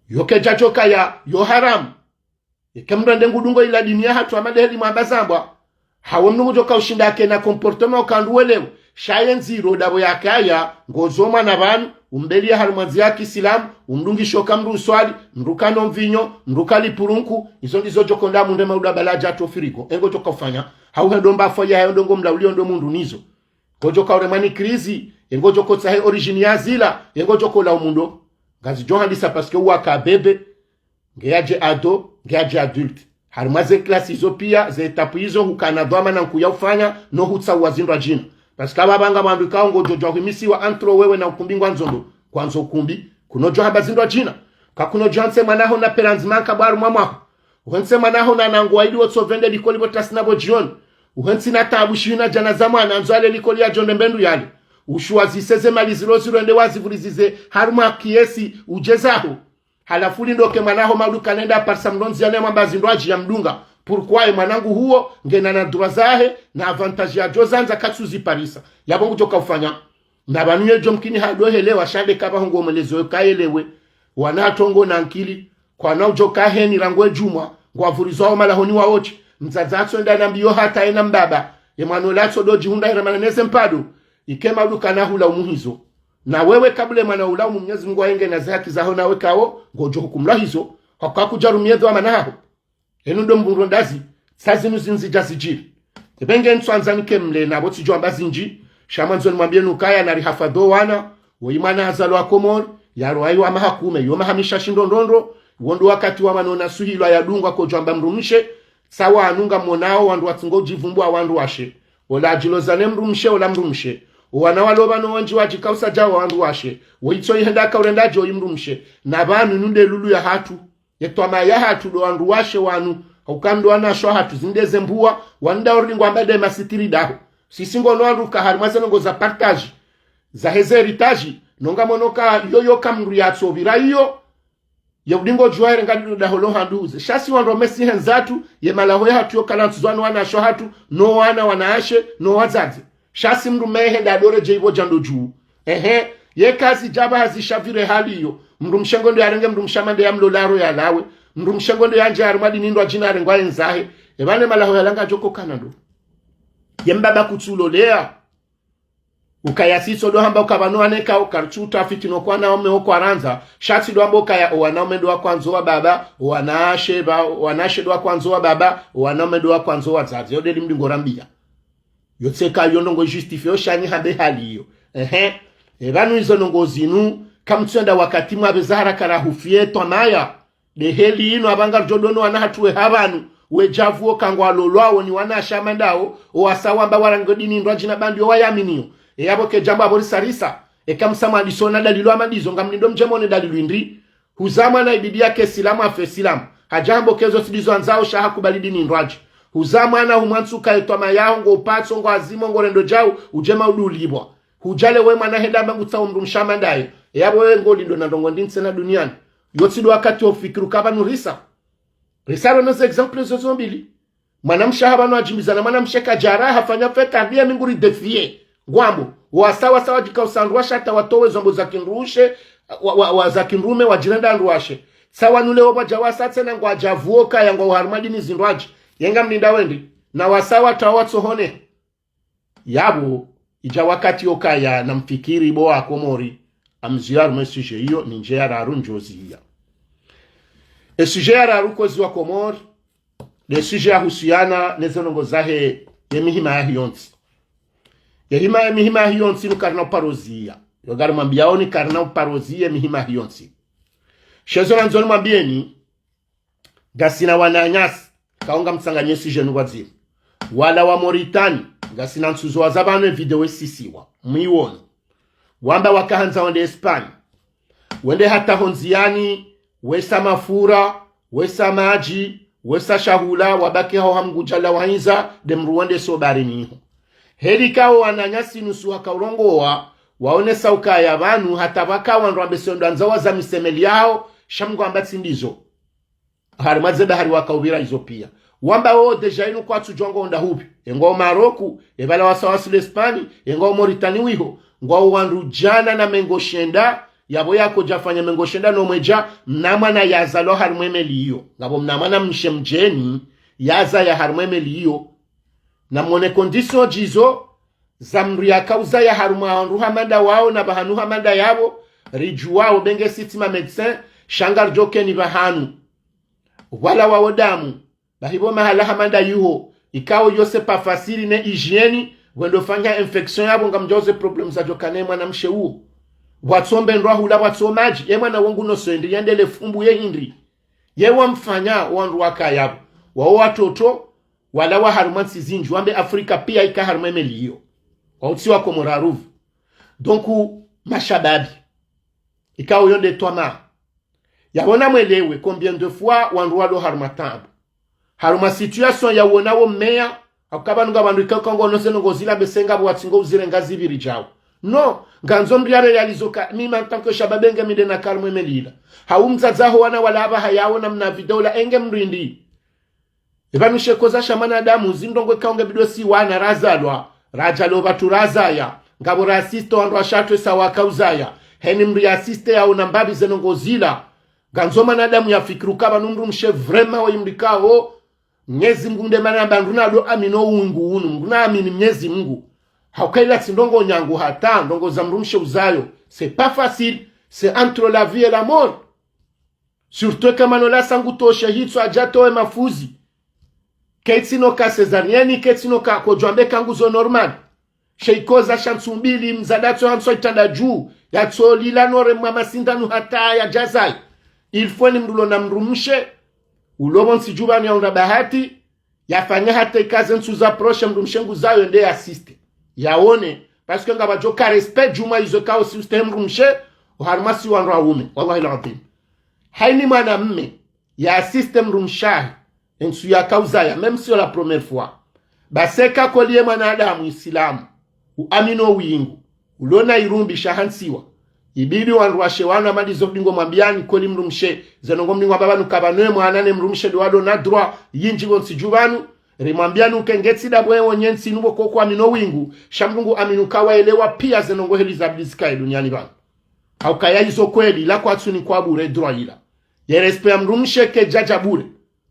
Yo kedja djoka ya, yo haramu. Eke mndru ande ngudungo ila dini ya hatru ama ndeheli mwamba zambwa. Hawe mndru ngudjoka ushinda ake na comportement uka ndru welewe. Sha ye ndziro ndapvo yakaya, ngozo mwana pvanu, umbeli ya harumwa ndziya ya kisilamu, umdungisho ka mndru uswali, mndru kano mvinyo, mndru kali purunku, izo ndizo djoko nda mundre maudu abala adja to frigo. Engo djoka ufanya. Hau hendo mba fo ya hendo ngo mlauli ondo mundru nizo. Ngodjoka uremwa ni crise, engo djoko tsahe origine ya zila, engo djoko la umundo. Ngazidjo handisa parce que uwaka bébé, nge yadje ado, nge yadje adulte. Harumwa ze classe izo pia, ze étape izo hukana dhwamana nkuu ya ufanya, no hutsaua zindru adjina. Parce que apvapva nga mwandru kao ngodjo djuwa hwimisiwa entre wewe na ukumbi ngwandzo ndo, kwandzo ukumbi, kunodjo hamba zindru adjina. Kakunodjo hantse mwana ho na pera ndzima nka bwaru mwa mwaho. Uhentse mwana ho na nangu waidi wotso vende likoli pvo tasina pvo djioni. Uhentsi na tabu shihina djana za mwana andzo ale likoli yadjo nde mbe ndru yale. Ushuwa zise ze mali zilo zilo ende wazivurizize harumwa kiesi udje zaho. Halafu lindoke mwana ho maduka nenda parisa mlondzi yane mwamba zindru adji ya mdunga. Pourquoi ye mwanangu huwo, ngena na droit zahe, na avantage yadjo zandza katsu ziparisa. Yapvo ngudjoka ufanya. Na pvanu yedjo mkini hado helewa sha nde kapva hongo mwelezo yo kayelewe. Wana hatru ngo na nkili. Kwana udjoka heni rangu e djumwa. Ngwavurizwao malahoni wa wotsi. Mdzadze atso enda na mbiyo hata ena mbaba. Ye mwana ola atso do djihundra hira mana neze mpado. Ike maduka na hula umuhizo. Na wewe kabula e mwana ula umu Mnyezi Mungu ayenge na ze haki zaho nawe kao, ngodjo hukumlwa hizo. Hwaka kudja rumie dhwamana haho. Enu ndo mbundro ndazi, tsa zinu zindzi dja zidjiri. Epvenge ntswandza nike mle na pvo tsidjo amba zindji, sha mwandzo nimwambie nukaya na rihafadho wana, woyi mwana hazalwa Komori, yaro ayi wa maha kume, yo maha mishashi ndo ndrondro, wo ndo wakati wa mwana ona suhilwa ya dungwa kodjo amba mdrumshe, tsa wanu ngamonao wandru watsingo djivumbua wandru washe. Ola adjilo zane mdrumshe, ola mdrumshe. Owana walo pvanu wendji wadjikausa djawa wandru washe. Woyitso ihenda kaurenda djo yi mdrumshe. Na pvanu nunde lulu ya hatru. Ye twama ya hatru ndo wandru washe wanu, hauka ndo wanashe wa hatru zinde ze mbuwa, wanu nda orudi ngwamba nde masitiri daho. Sisi ngono wandru ka harumwa ze ndrongo za partage, za heze héritage, nonga mono ka yoyo ka mndru yatso pvira iyo, ye udingo djuwa here ngadi ndo daho lo handuze. Sha si wandru wamesi hendza tu, ye malaho ya hatru yo kala ntsu zwa no wanashe wa hatru, no wana wanashe, no wadzadze. Sha si mndru mehe nda dore dje ipvo djando dju. Ehe, ye kazi djapva hazi sha pvire hali iyo. Mndrumshe ngo ndo yarenge mndrumshe ama nde ya mlolaro ya lawe. Mndrumshe ngo ndo yandje harumwa dini ndo adjina arengwa endzahe. Epvane malaho ya langa djoko kana ndo. Ye mbaba kutsu ulolea. Ukaya sitso ndo hamba uka pvanu wane ka uka ritsu utafiti no kwana ome okwa randza. Sha tsi ndo hamba ukaya owanaume ndo wakwandzo wa baba, owanashe ba, owanashe ndo wakwandzo wa baba, owanaume ndo wakwandzo wadzadze. Yo ndeli mdingo rambia. Yo tseka yo ndrongo justifié yo sha ni hambe hali iyo. Ehe. Epvanu izo ndrongo zinu, kamtsu enda wakati mwapve za haraka rahufie twamaya. Nde heli inu apvanga ridjo dono wana hatru we ha pvanu, we djavu wo kangwa lolwao ni wanashe ama ndao, owasa wamba warango dini ndo adjina bandi yo wayaminiyo. Eyapvo kedjambo apvo risarisa. Eka msa mwadiso na dalilo ama ndizo ngamlindo mdje mone dalilo indri. Huza mwana ibidi yake silamu afe silamu. Hadja hambo kezo tsi ndizo andzao sha hakubali dini ndrwadji. Huza mwana humwantsuka etwama yaho ngo upatso ngo azimo ngo rendo djau udjema udulibwa. Hudjale we mwana henda mba ngutsaho mdrumshe ama ndaye. Eyapvo we ngo lindo na ndrongo ndini tsena duniani. Yo tsi ndo wakati wo fikiri uka pvanu risa. Risa rono ze exemple zo zo mbili. Mwanamshe ha pvanu adjimbiza na mwanamshe kadjara hafanya fête hambia mi nguri défié. Ngwambo, wasa wasa wadjika usandrwa sha hata watowe zombo za kindrushe, wa, wa, wa za kindrume wadjirenda ndrwashe. Sawa nule wo pvwadja wasa tsena ngwadjavuo kaya ngwao harumwa dini zindrwadji. Ye ngamlinda wendri. Na wasa watawa tsohone. Yapvo, idja wakati yo kaya na mfikiri bo wa Komori, amziya harumwa e sujet iyo, ni ndje ya raru ndjo ziya. E sujet ya raru kwezi wa Komori, nde sujet ya husuyana ne ze ndrongo zahe ye mihima yahe yontsi. Ye hima, ye mihima hiyo ntsinu karina uparoziya. Yo ngarimwambiyaoni karina uparoziya ye mihima hiyo ntsinu. Shezo nandzo nimwambiyeni, ngasina wananyasi, kaonga mtsanganyesi jenu pvadzima. Wala wa Moritani, ngasina ntsuzo wa za pvanu ye video esisiwa. Mwiwono. Wamba wakahandza wende Espanya. Wende hata hondziyani, wesa mafura, wesa madji, wesa shahula, wabaki hawo ha Mngu djalla wa inza, nde mdru wende so baharini iho. Heli kawo wananyasi nusu wakaurongowa, waonesa ukaya pvanu, hata pvaka wandru wambe se ndo wandza wazamise meli yawo, sha Mngu amba tsi ndizo. Harimwa ze bahari wakaupvira izo piya. Wamba wo déjà inu kwatsudjuwa ngwao nda hupvi. Ye ngwao Maroku, ye pvala wasa wasili Espanya, ye ngwao Moritani wiho. Ngwao wandru djana na mengo shenda, yapvo yakodja fanya mengo shenda no mwedja, mna mwana yazalwa harimwa ye meli iyo. Ngapvo mna mwana mshe mdjeni, yazaya harimwa ye meli iyo. Na mwone condition djizo, za mdru yakauzaya harumwa wandru hama nda wawo na pvahanu hama nda yapvo, ridjuwawo be nge sisi ma médecin, sha ngaridjo keni pvahanu. Wala wawo damu, bahi pvo mahala hama nda yiho, ikao yo c'est pas facile ne hygiène, wendo fanya infection yapvo ngamdjao ze problème zadjo kana ye mwana mshe uwo. Pvwatsombe ndrwa hula pvwatso madji, ye mwana wo nguno so hindri, yendele fumbu ye hindri. Ye wamfanya wandru wakaya pvo. Wawo watoto, wala wa harumwa ntsi zindji, wambe Afrika piya ika harumwa ye meli iyo. Wautsi wa Komori aruvu. Donc, mashababi. Ikao yo nde twamaa. Yapvo na mwelewe, combien de fois wandru walo harumwa taabu. Harumwa situation ya wona wo mmeya, hauka pvanu nga wandru ikao ka ngwao no ze ndrongoo zila be se ngapvo watsi ngo uzirenga zipviri djawo. Non, ngandzo mdru ya réalisé ka, mimi en tant que shababi nge mi nde na harumwa ye meli ila. Hau mdzadze aho wana wala apvaha yawo na mna video la enge mdru hindri. Epvanu she koza sha mwanadamu, zindrongoo ikao nge bidi si wana razalwa, radjalo pvatsu razaya, ngapvo ra assisté wandru washatru esa wakauzaya, heni mdru ya assisté yaona mbapvi ze ndrongoo zila. Ngandzo mwanadamu ya fikiri uka pvanu mdru mshe vraiment wa imlikao, Mnyezi Mngu nde mana amba mdru nado amini o wingu unu, mdru na amini Mnyezi Mngu. Hauka ila tsi ndrongoo nyangu hata, ndrongoo za mdru mshe uzayo. C'est pas facile, c'est entre la vie et la mort. Surtout eka mwana ola sa ngu toshe hitswa hadja towe mafuzi. Ketsi no ka césarienne, ketsi no ka kodjwambe ka nguzo normal. She ikoza sha ntsu mbili, mdzadze atso hantswa itranda dju, yatso lila no remwa masindanu hata yadjazaya. Il faut ni mdru ulo na mdru mshe, ulo pvo ntsi dju pvanu yaunda bahati, yafanya hata ikaze ntsu za proche mdru mshe nguzayo nde ya assisté. Yaone, parce que ngapvadjo ka respect djumwa izo ikao si ustehi mdru mshe, oharumwa si wandru waume. Wallahi l'adhim. Haini mwanamme, ya assisté mdru mshe wahe, entsu yakauzaya, même si la première fois. Basi eka kweli ye mwanadamu Isilamu, uamini o wingu, ulo na irumbi shahantsiwa. Ibidi wandru washe wanu amadi zo dingo mwambiyani kweli mdru mshe, ze ndrongoo mdingo amba pvanu ka pvanu ye mwana ne mdru mshe ndo wado na droit, yindji pvo ntsi dju pvanu, rimwambiyani uke ngetsi dapvo ye wonye ntsi inu pvo ko kuamini o wingu, sha mdru ngu amini uka waelewa piya ze ndrongoo heli zabidi zikaye duniani pvanu. Hauka ya izo kweli, la kwatsu ni kwa bure droit ila. Ye respect ya mdru mshe kedjadja bure.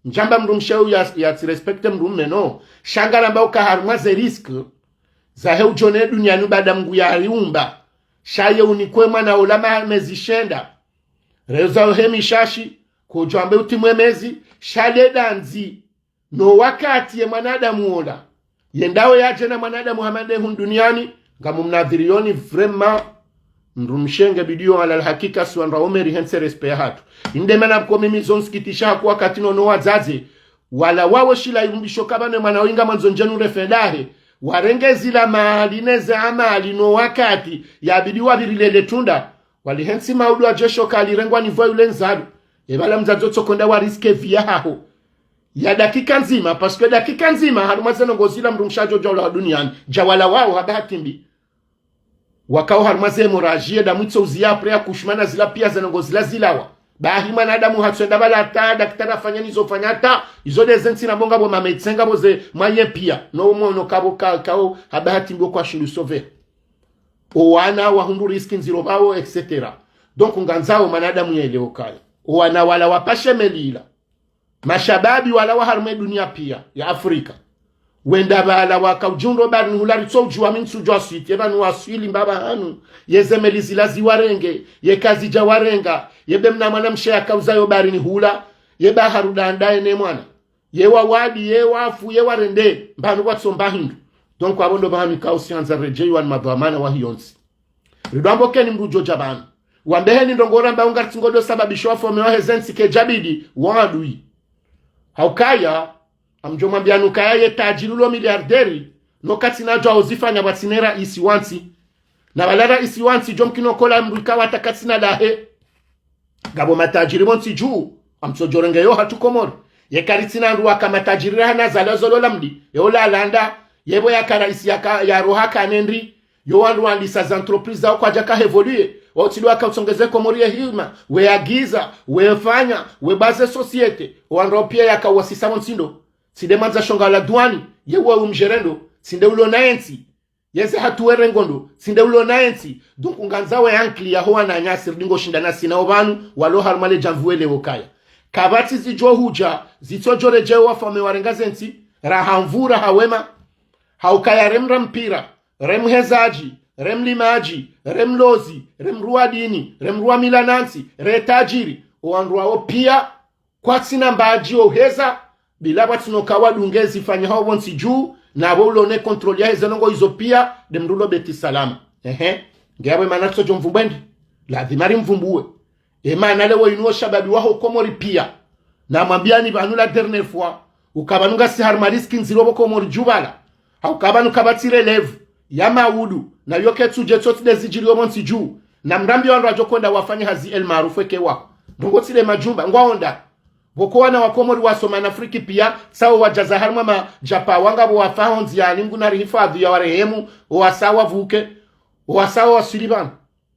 Ndjamba mdru mshe uya, yatsi respecté mdru mme, non. Sha ngaramba uka harumwa ze risque, zahe udjo ne duniani baada Mngu ya riumba. Sha ye unikwe mwana ola ma mezi shenda. Reza ohe mishashi, kodjwambe utimwe mezi, sha le dandzi. No wakati ye mwanadamu ola. Ye ndawo yadje na mwanadamu hama nde hunu duniani, ngamu mnadhiriyoni vraiment, mdru mshe nge bidi yo ala alhakika si wandru waume rihentse respect yahatru. Inde mana pvo mimi zo nsikitisha haku wakati no no wadzadze, wala wawo shila irumbisho ka pvanu ye mwana oyi ngamwandzo ndjenu refedahe, warenge zila mali ne ze amali no wakati, yabidi wapvirile le tunda, walihentsi maudu adje sho ka lirengwa ni pvwa yule ndzalo, epvala mdzadze otsokonda wa risqué vie yahaho. Ya dakika ndzima, parce que dakika ndzima, harumwa ze ndrongoo zila mdru mshe adjo djaula wa duniani, djawala wawo ha bahati mbi. Wakao harumwa ze hémorragie, damu itso uziya après accouchement na zila piya ze ndrongoo zila zilawa. Bahi mwanadamu hatsoenda pvala hata, daktari afanya nizo fanya hata, izo nde ze ntsi na pvo ngapvo ma médecin ngapvo ze moyen piya. No mwono ka pvo ka, kao ha bahati mbi wo kwashindu sauver. O wana wahundru risque ndziro pvawo, et cetera. Donc ngandzao mwanadamu yaelewe ukaya. O wana wala wapashe meli ila. Mashababi wala wa harumwa ye duniya piya ya Afrika. Wenda pvala waka udjundro baharini hula ritso udjuwa mi ntsu djuwa switi, ye pvanu waswili mbapvi hanu, ye ze meli zila ziwarenge, ye kazidja warenga, ye be mna mwana mshe yakauzayo baharini hula, ye baharu danda ye ne mwana. Ye wawadi, ye wafu, ye warende, mbapvi pvwatsomba hindru. Donc, apvo ndo pvahanu ikao siandza redjeyi wanu madhwamana wahe yontsi. Ridjo wamba ukaya ni mdru djo dja pvanu. Wambe heni ndrongoo ramba unga ritsi ngodo sababisha wafaume wahe zentsi kedjabidi, wadui. Haukaya, ngamdjo mwambiyani ukaya ye tajiri ulo miliarderi, no katsina djo uzifanya pvatsina raisi wa ntsi. Na pvala raisi wa ntsi djo mkino kola mdru ikao hata katsina lahe. Ngapvo matajiri pvo ntsi dju, ngamtsodjo renge yo hatru Komori. Yeka ritsina ndru waka matajiri raha na zala zolo la mdi, yo la landa, yepvo yaka raisi yaka, ya roha kanendri, yo wandru wandisa za entreprise zao kwadjaka évoluer, wao tsi ndo waka utsongeze Komori ye hima, we agiza, we fanya, we baze société, wandru wao piya yaka wasisa pvo ntsi ndo, tsi nde mwandza shonga la duani, ye we umjerendo, tsi nde ulo na yentsi, yeze hatuwe rengondo, tsi nde ulo na yentsi. Donc, ngandzao ye ankili yaho wananyasi ridingo shinda nasi nao pvanu, walo harumwa le djamvi wele ukaya. Kapvatsi zidjo hudja, zitsodjo redjeyi wafaume warenga zentsi, raha mvu raha wema, haukaya re mra mpira, re mhezadji, re mlimadji, re mlozi, re mdru wa dini, re mdru wa mila na ntsi, re tajiri, owandru wao piya, kwatsina mbadji oheza, bila pvatsina uka wadunge zifanyihao pvo ntsi dju, na pvo ulo ne contrôle yaheze ndrongoo izo piya, nde mdru ulo Beit Salam. Ehe. Nge apvo emana ritsodjo mvumbuwe ndi. Lazima rimvumbuwe. Emana leo inu oshababi waho Komori piya. Namwambiyani pvanu la dernière fois, uka pvanu ngasi harumwa risque ndziro pvo Komori dju pvala. Hauka pvanu kapvatsi relevé ya maudu, na yo ketsudje tsotsi nde zidjiriyo pvo ntsi dju. Na mrambiye wandru wadjo kwenda wafanye hazi El Maarouf eke waho. Ndrongoo tsi nde majumba, ngwaonda. Pvoko wana wa Komori wasoma na Afriki piya, tsawo wadjaza harumwa madjapva wanga pvo wafa ho ndziyani, Mngu narihifadhwi ya warehemu, owasa wavuke, owasa waswili pvanu.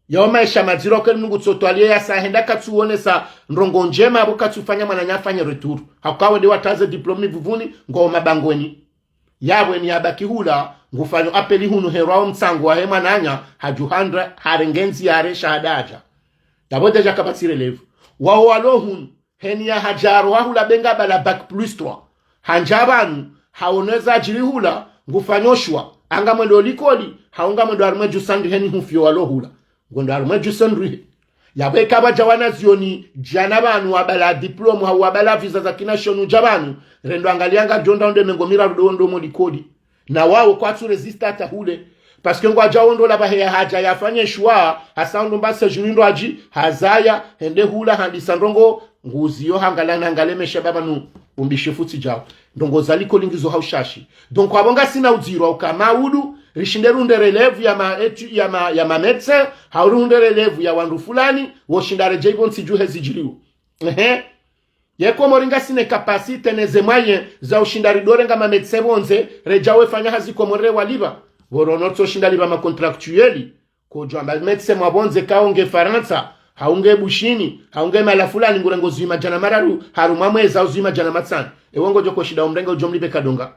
Yao maesha madziro kweli Mngu tsotwaliye yasa henda katsuonesa ndrongoo ndjema, pvo katsufanya mwananya afanye retour. Hauka wende wataze diplôme Mvuvuni, ngo mabangweni. Yapvo eni yabaki hula, ngufanyo appel hunu herwao mtsango wahe mwananya, hadjuhandra, harenge ndziya yare shahada hadja. Yapvo déjà kapvatsi relevé. Wao walo hunu, heni ya hadjaro hahula benga bala bac plus trois. Handja pvanu, haoneza adjiri hula, ngufanyo shwa, anga mwendo likoli, haunga mwendo harumwa dju sandri heni hufiyo walo hula. Ngondo harumwa dju sandri he. Yapvo eka pvadja wanazioni, djana pvanu wabala diplôme, hau wabala visa za kina shonu dja pvanu, rendo angaliya ngadjo nda onde mengo miraru ndo ondo mo likoli. Na wao kwatsu résister hata hule. Parce que ngwadjao ndo la pvahe ya hadja yafanye shwa, hasa ndo mba séjour ndo adji, hazaya, hende hula, handisa ndrongoo, nguziyo hangala na ngale mesha pvapvanu, umbishi futsi djao. Ndrongoo za likoli ngizo haushashi. Donc, apvo ngasina udziro uka maudu, rishinde runde relevé ya ma étu-, ya ma, ya ma médecin, hau runde relevé ya wandru fulani, woshinda redjeyi pvo ntsi dju hezidjiriyo. Ehe. Ye Komori ngasina capacité neze moyens za ushinda ridorenga ma médecin pvondze, redja wefanya hazi Komori rewalipva. Pvo rono tsoshinda lipva ma contractuels. Kodjo amba médecin mwa pvondze kao nge Farantsa, hau nge Bushini, hau nge mahala fulani ngurengo zihwi madjana mararu, harumwa mwezi au zihwi madjana matsanu. Ewe ngodjo koshinda umrenge udjo mlipve kadonga.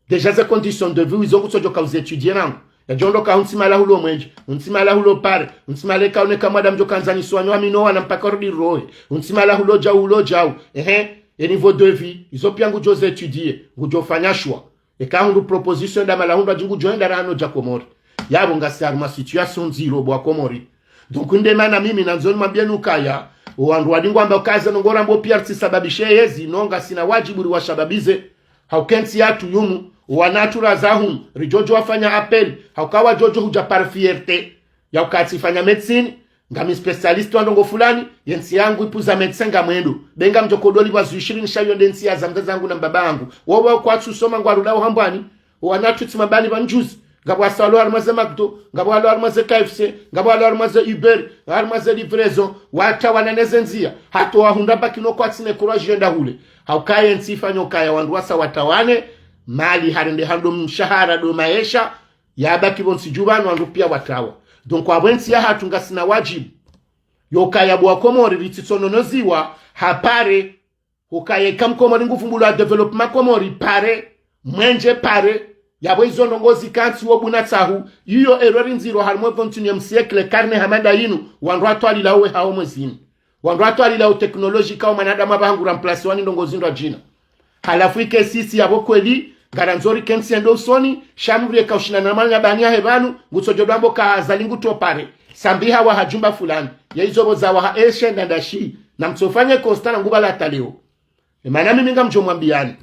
Déjà ze conditions de vie izo ngutsodjo ka uzi étudier nangu. Yadjo ndo ka untsi mahala hulo mwenje, untsi mahala hulo pare, untsi mahala eka uneka mwada mdjo kandzani swanyo amino wana mpaka rudi rohe. Untsi mahala hulo djau, hulo djau. Ehe, e niveau de vie, izo piya ngudjo zi étudier, ngudjo fanya shwa. Eka hundru proposition nda mahala hundru adji ngudjo enda rano dja Komori. Yapvo ngasi harumwa situation ndziro bo wa Komori. Donc, nde mana mimi nandzo nimwambiyeni ukaya, owandru wadingo amba ukaza nongo rambo piya ritsi sababishe yezi, no ngasina wadjibu riwashababize. Hauka entsi yatru yumu, owana atru raza humu, ridjodjo wafanya appel, hauka wadjodjo hudja par fierté. Ya uka tsifanya médecine, ngami spécialiste wa ndrongoo fulani, yentsi yangu ipvuza médecin ngamwendo. Benga mdjo kodoli pvwa zihwi shirini sha yo nde ntsi ya za mdzadze wangu na mbaba wangu. Wowo kwatsu soma ngwarudao hambwani, owana atru tsi mabani pvanu juzi. Ngapvo wasa walo harumwa ze McDo, ngapvo walo harumwa ze K F C, ngapvo walo harumwa ze Uber, harumwa ze livraison, watawana neze ndziya, hata wahundra baki no kwatsina courage yenda hule. Hauka yentsi ifanyo ukaya wandru wasa watawane, mali harende hando mshahara ndo maesha, yabaki pvo ntsi dju pvanu wandru piya watawa. Donc, apvo entsi yahatru ngasina wadjibu. Yo ukaya bo wa Komori ritsitsononoziwa, ha pare, ukaya eka mkomori nguvumbulwa développement Komori pare, mwenje pare, yapvo izo ndrongoo zikantsi wo buna tsahu, iyo erreur ndziro harumwa e vingt et unième siècle, karne hama nda yinu, wandru watwalila uwe hao mwezini. Wandru watwalila u technologie kao mwanadamu apvaha ngu remplacer wani ndrongoo zindru adjina. Halafu ike sisi yapvo kweli, ngarandzo rikentsi yende usoni, sha mdru yeka ushindana na mwananya bani yahe pvanu, ngutsodjo dwambo ka Azali nguto pare. Sambiha wa hadjumba fulani. Ya izo pvo za waha eshe ndandashi. Na mtsofanye constat na ngupvala hata leo. Emana mimi ngamdjo mwambiyani.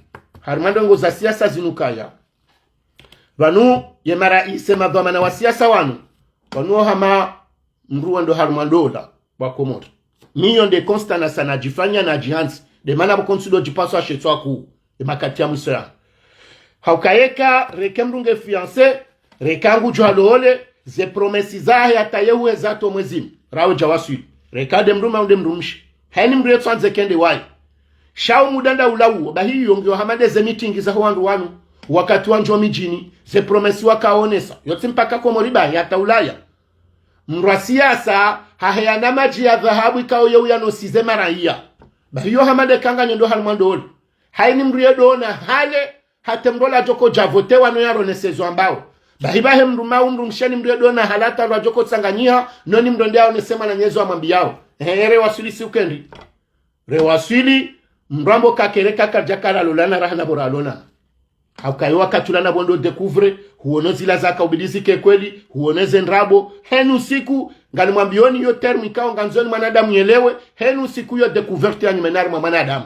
Harumwa ndrongoo za siasa zinu kaya. Pvanu ye maraisi, madhwamana wa siasa wanu, pvanu wo hama mdru wendo harumwa ndola wa Komori. Mi yo nde constat nasa nadjifanya nadjihantsi. Nde mana pvo kontsi ndo djipaswa shetso aku, ye makati ya mwiso ya. Hauka yeka reke mdru nge fiancé, reka ngudjo halole, ze promesses zahe hata ye huheza to mwezi mdru, rawe dja waswili. Reka nde mdrume au nde mdrumshe. Haini mdru yetso andze kende waye. Sha wo muda nda ula uwo, bahi yo ngiyo hama nde ze meeting zaho wandru wanu, wakati wandjo midjini, ze promesses wakaonesa. Yo tsi mpaka Komori bahi hata Ulaya. Mdru wa siasa, haheana madji ya dhahabu ikao ye uyanosize maraya. Bahi yo hama nde kanga nyondo harumwa ndola. Haini mdru ye dona hale, hata mdru ola djoko dja voté wanu yaronesezwa mbao. Bahi bahe mdrume au mdrumshe ni mdru ye dona hale hata mdru adjoko tsanganyiha, no ni mdru nde aonese mwananyezo amwambiyao. Ehe, re waswili si ukendi. Re waswili, mdru ambo kakere kaka dja kala lolana raha na pvo ralonana. Hauka yo wakati ula na pvo ndo découvre, huono zila zaka ubidi zike kweli, huono ze ndrabo. Henu siku, nganimwambiyoni yo terme ikao nganzoni mwanadamu yelewe, henu siku yo découverte ya nyumenari mwa mwanadamu.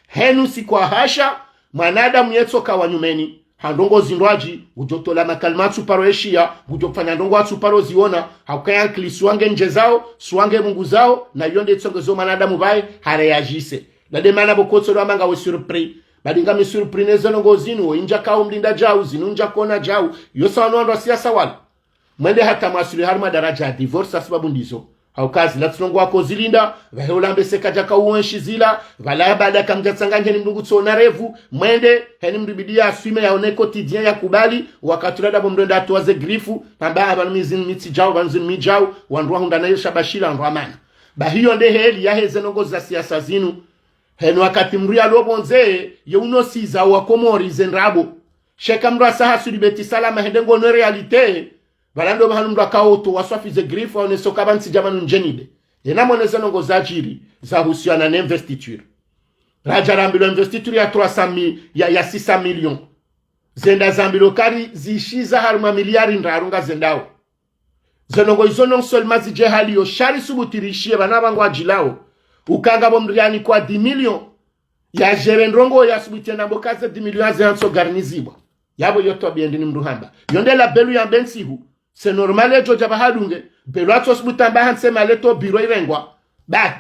Henu siku ahasha, mwanadamu yetsoka wa nyumeni, ha ndrongo zindrwadji, ngudjo tola makalima atsuparo eshiya, ngudjo fanya ndrongo atsuparo ziona, hauka ye ankili swange ndjezao, swange pvunguzao, na yo nde tsongezo mwanadamu pvahe, hareagisse. Nde mana pvo kotso ndo hama ngawe surpris. Badi ngami surpris ne ze ndrongo zinu, wo indja kao mlinda djau, zinu ndja kona djau, yo sa wanu wandru wa siasa wala. Mwende hata mwaswili harumwa daraja ya divorce ha sababu ndizo. Hauka zila tsi ndrongo wako zilinda, pvahe ulambe se kadjaka uenshi zila, pvala baada kamdja tsanganye ni mdru ngutso na revu, mwende, heni mdru bidi ya assume yaone quotidien yakubali, wakati ula nda pvo mdru enda atowa ze grifu, hamba pvanu mi zinu mi tsi djau, pvanu zinu mi djau, wandru wahundrana yo sha bashila wandru amana. Bahi yo nde heli yahe ze ndrongo za siasa zinu. Henu wakati mdru yalo pvondze, ye unosiza wa Komori ze ndrabo. Sha eka mdru asa haswili Beti Salama hende ngono réalité, pvala ndo pvahanu mdru akao utowa swafi ze grifu, aonese uka pvanu tsi dja pvanu ndjeni nde. Yena mwone ze ndrongo zadjiri, zahusiana ne investiture. Radja rambilwa investiture ya trois cent mille, ya, ya six cents millions. Zenda zambilwa kari zishiza harumwa miliyari ndraru ngazendao. Ze ndrongo izo non seulement zidje hali yo, sha ri subuti rishiye pvanu pvangwadjilao. Uka ngapvo mdru yanikwa dix millions, ya gérer ndrongo ya subuti yena mboka ze dix millions aze hantso garnizibwa. Yapvo yo twabiya ndi ni mdru hamba. Yo nde la Belu yambe ntsihu. C'est normal edjo dja pvahadunge. Belu atso subuti amba hantsi maleti o biro irengwa. Bahi.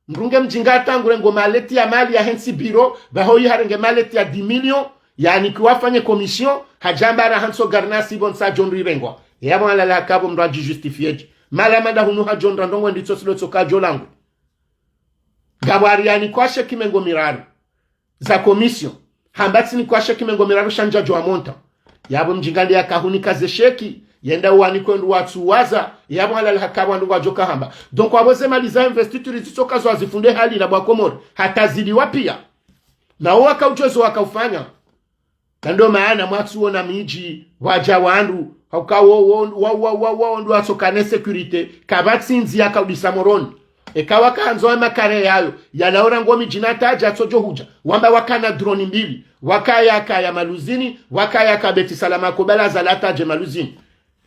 Mdru nge mdjinga hata ngurengo maleti ya mali ya hentsi biro, pvaho yi harenge maleti ya dix millions, yanikiwa afanye commission, hadja amba ra hantso garnasi pvo ntsa djo ndru irengwa. Yapvo alala haka pvo mdru adji justifier dje. Mala manda hunu hadjo ndra ndrongo nditso silo tsoka djo langu. Ngapvo ari yanikwa sheki mengo miraru za commission. Hamba tsinikwa sheki mengo miraru sha ndja djo wa montant. Yapvo mdjinga nde yakahunika ze sheki, yenda uwanikwe ndru watsu waza, yapvo halala haka pvo wandru ngwadjo kahamba. Donc wapvo ze mali za investiture zitsoka zo azifunde hali na bwa Komori, hata ziliwa piya. Na wo waka udjo zo waka ufanya. Na ndo maana mwatsu wona midji, wadja wandru, hauka wo, wo, wo, wo, wo, wo, wandru watsoka ne sécurité, kapvatsi ndzi yaka udisa Moroni. Eka waka handzo wa makare yayo, yalawa rangu midjini hata adja atso djo hudja. Wamba wakana drone mbili, waka yaka ya Maluzini, waka yaka Beti Salama ko bala zala hata adje Maluzini.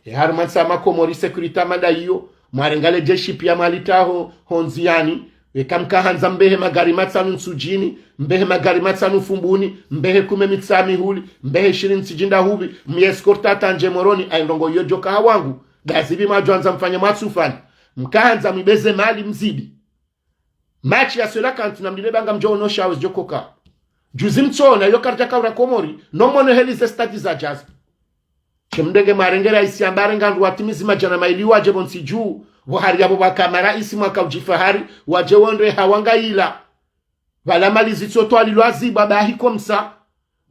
E harumwa ntsi ya Makomori sécurité manda iyo, mwarenga le jeshi piya mwalitaho, ho ndziyani, eka mkahandza mbehe magari matsanu Ntsudjini, mbehe magari matsanu Fumbuni, mbehe kume Mitsamihuli, mbehe shirini Ntsidjindahupvi, mye escorte hata ndje Moroni, ayi ndrongo iyo djoka hawangu, dazibi mwadjwandza mfanye mwatsufanya. Mkahandza mwibeze mali mzidi. Match ya cela kanti na mdile banga mdjo ono shawo zidjokoka. Juzi mtsona, yo kartaka ura Komori, no mwono heli ze stade za djaza. She mdenge mwarenge raisi amba arenga ndru watimizi madjana mayili wadje pvo ntsi dju, pvo hari yapvo pvaka maraisi mwaka udjifahari, wadje wonde hawanga ila. Pvala mali zitso twalilwa zibwa bahi komsa.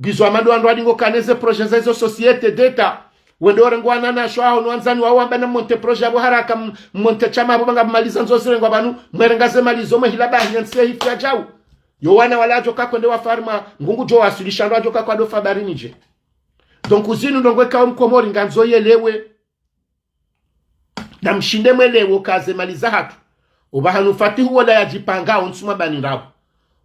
Ngizo amando wandru wadingo kana ze projet za izo société d'État. Wende orenge wananyasho aho no wandzani wawo wamba na monte projet yapvo haraka m-, monte shama yapvo banga maliza ndzo zirengwa pvanu, mwerenga ze mali zo mwehila bahi ya ntsi ya hifi ya djau. Yo wana wala adjoka kwende wa farma, ngungu djo wasulisha ndo adjoka kwa dofa barini dje. Donc zinu ndrongo eka o Mkomori ngandzo yelewe. Na mshinde mwelewe uka ze mali za hatru. Opvahanu Fatihu wola yadjipanga ontsu mwa bani ndrabo.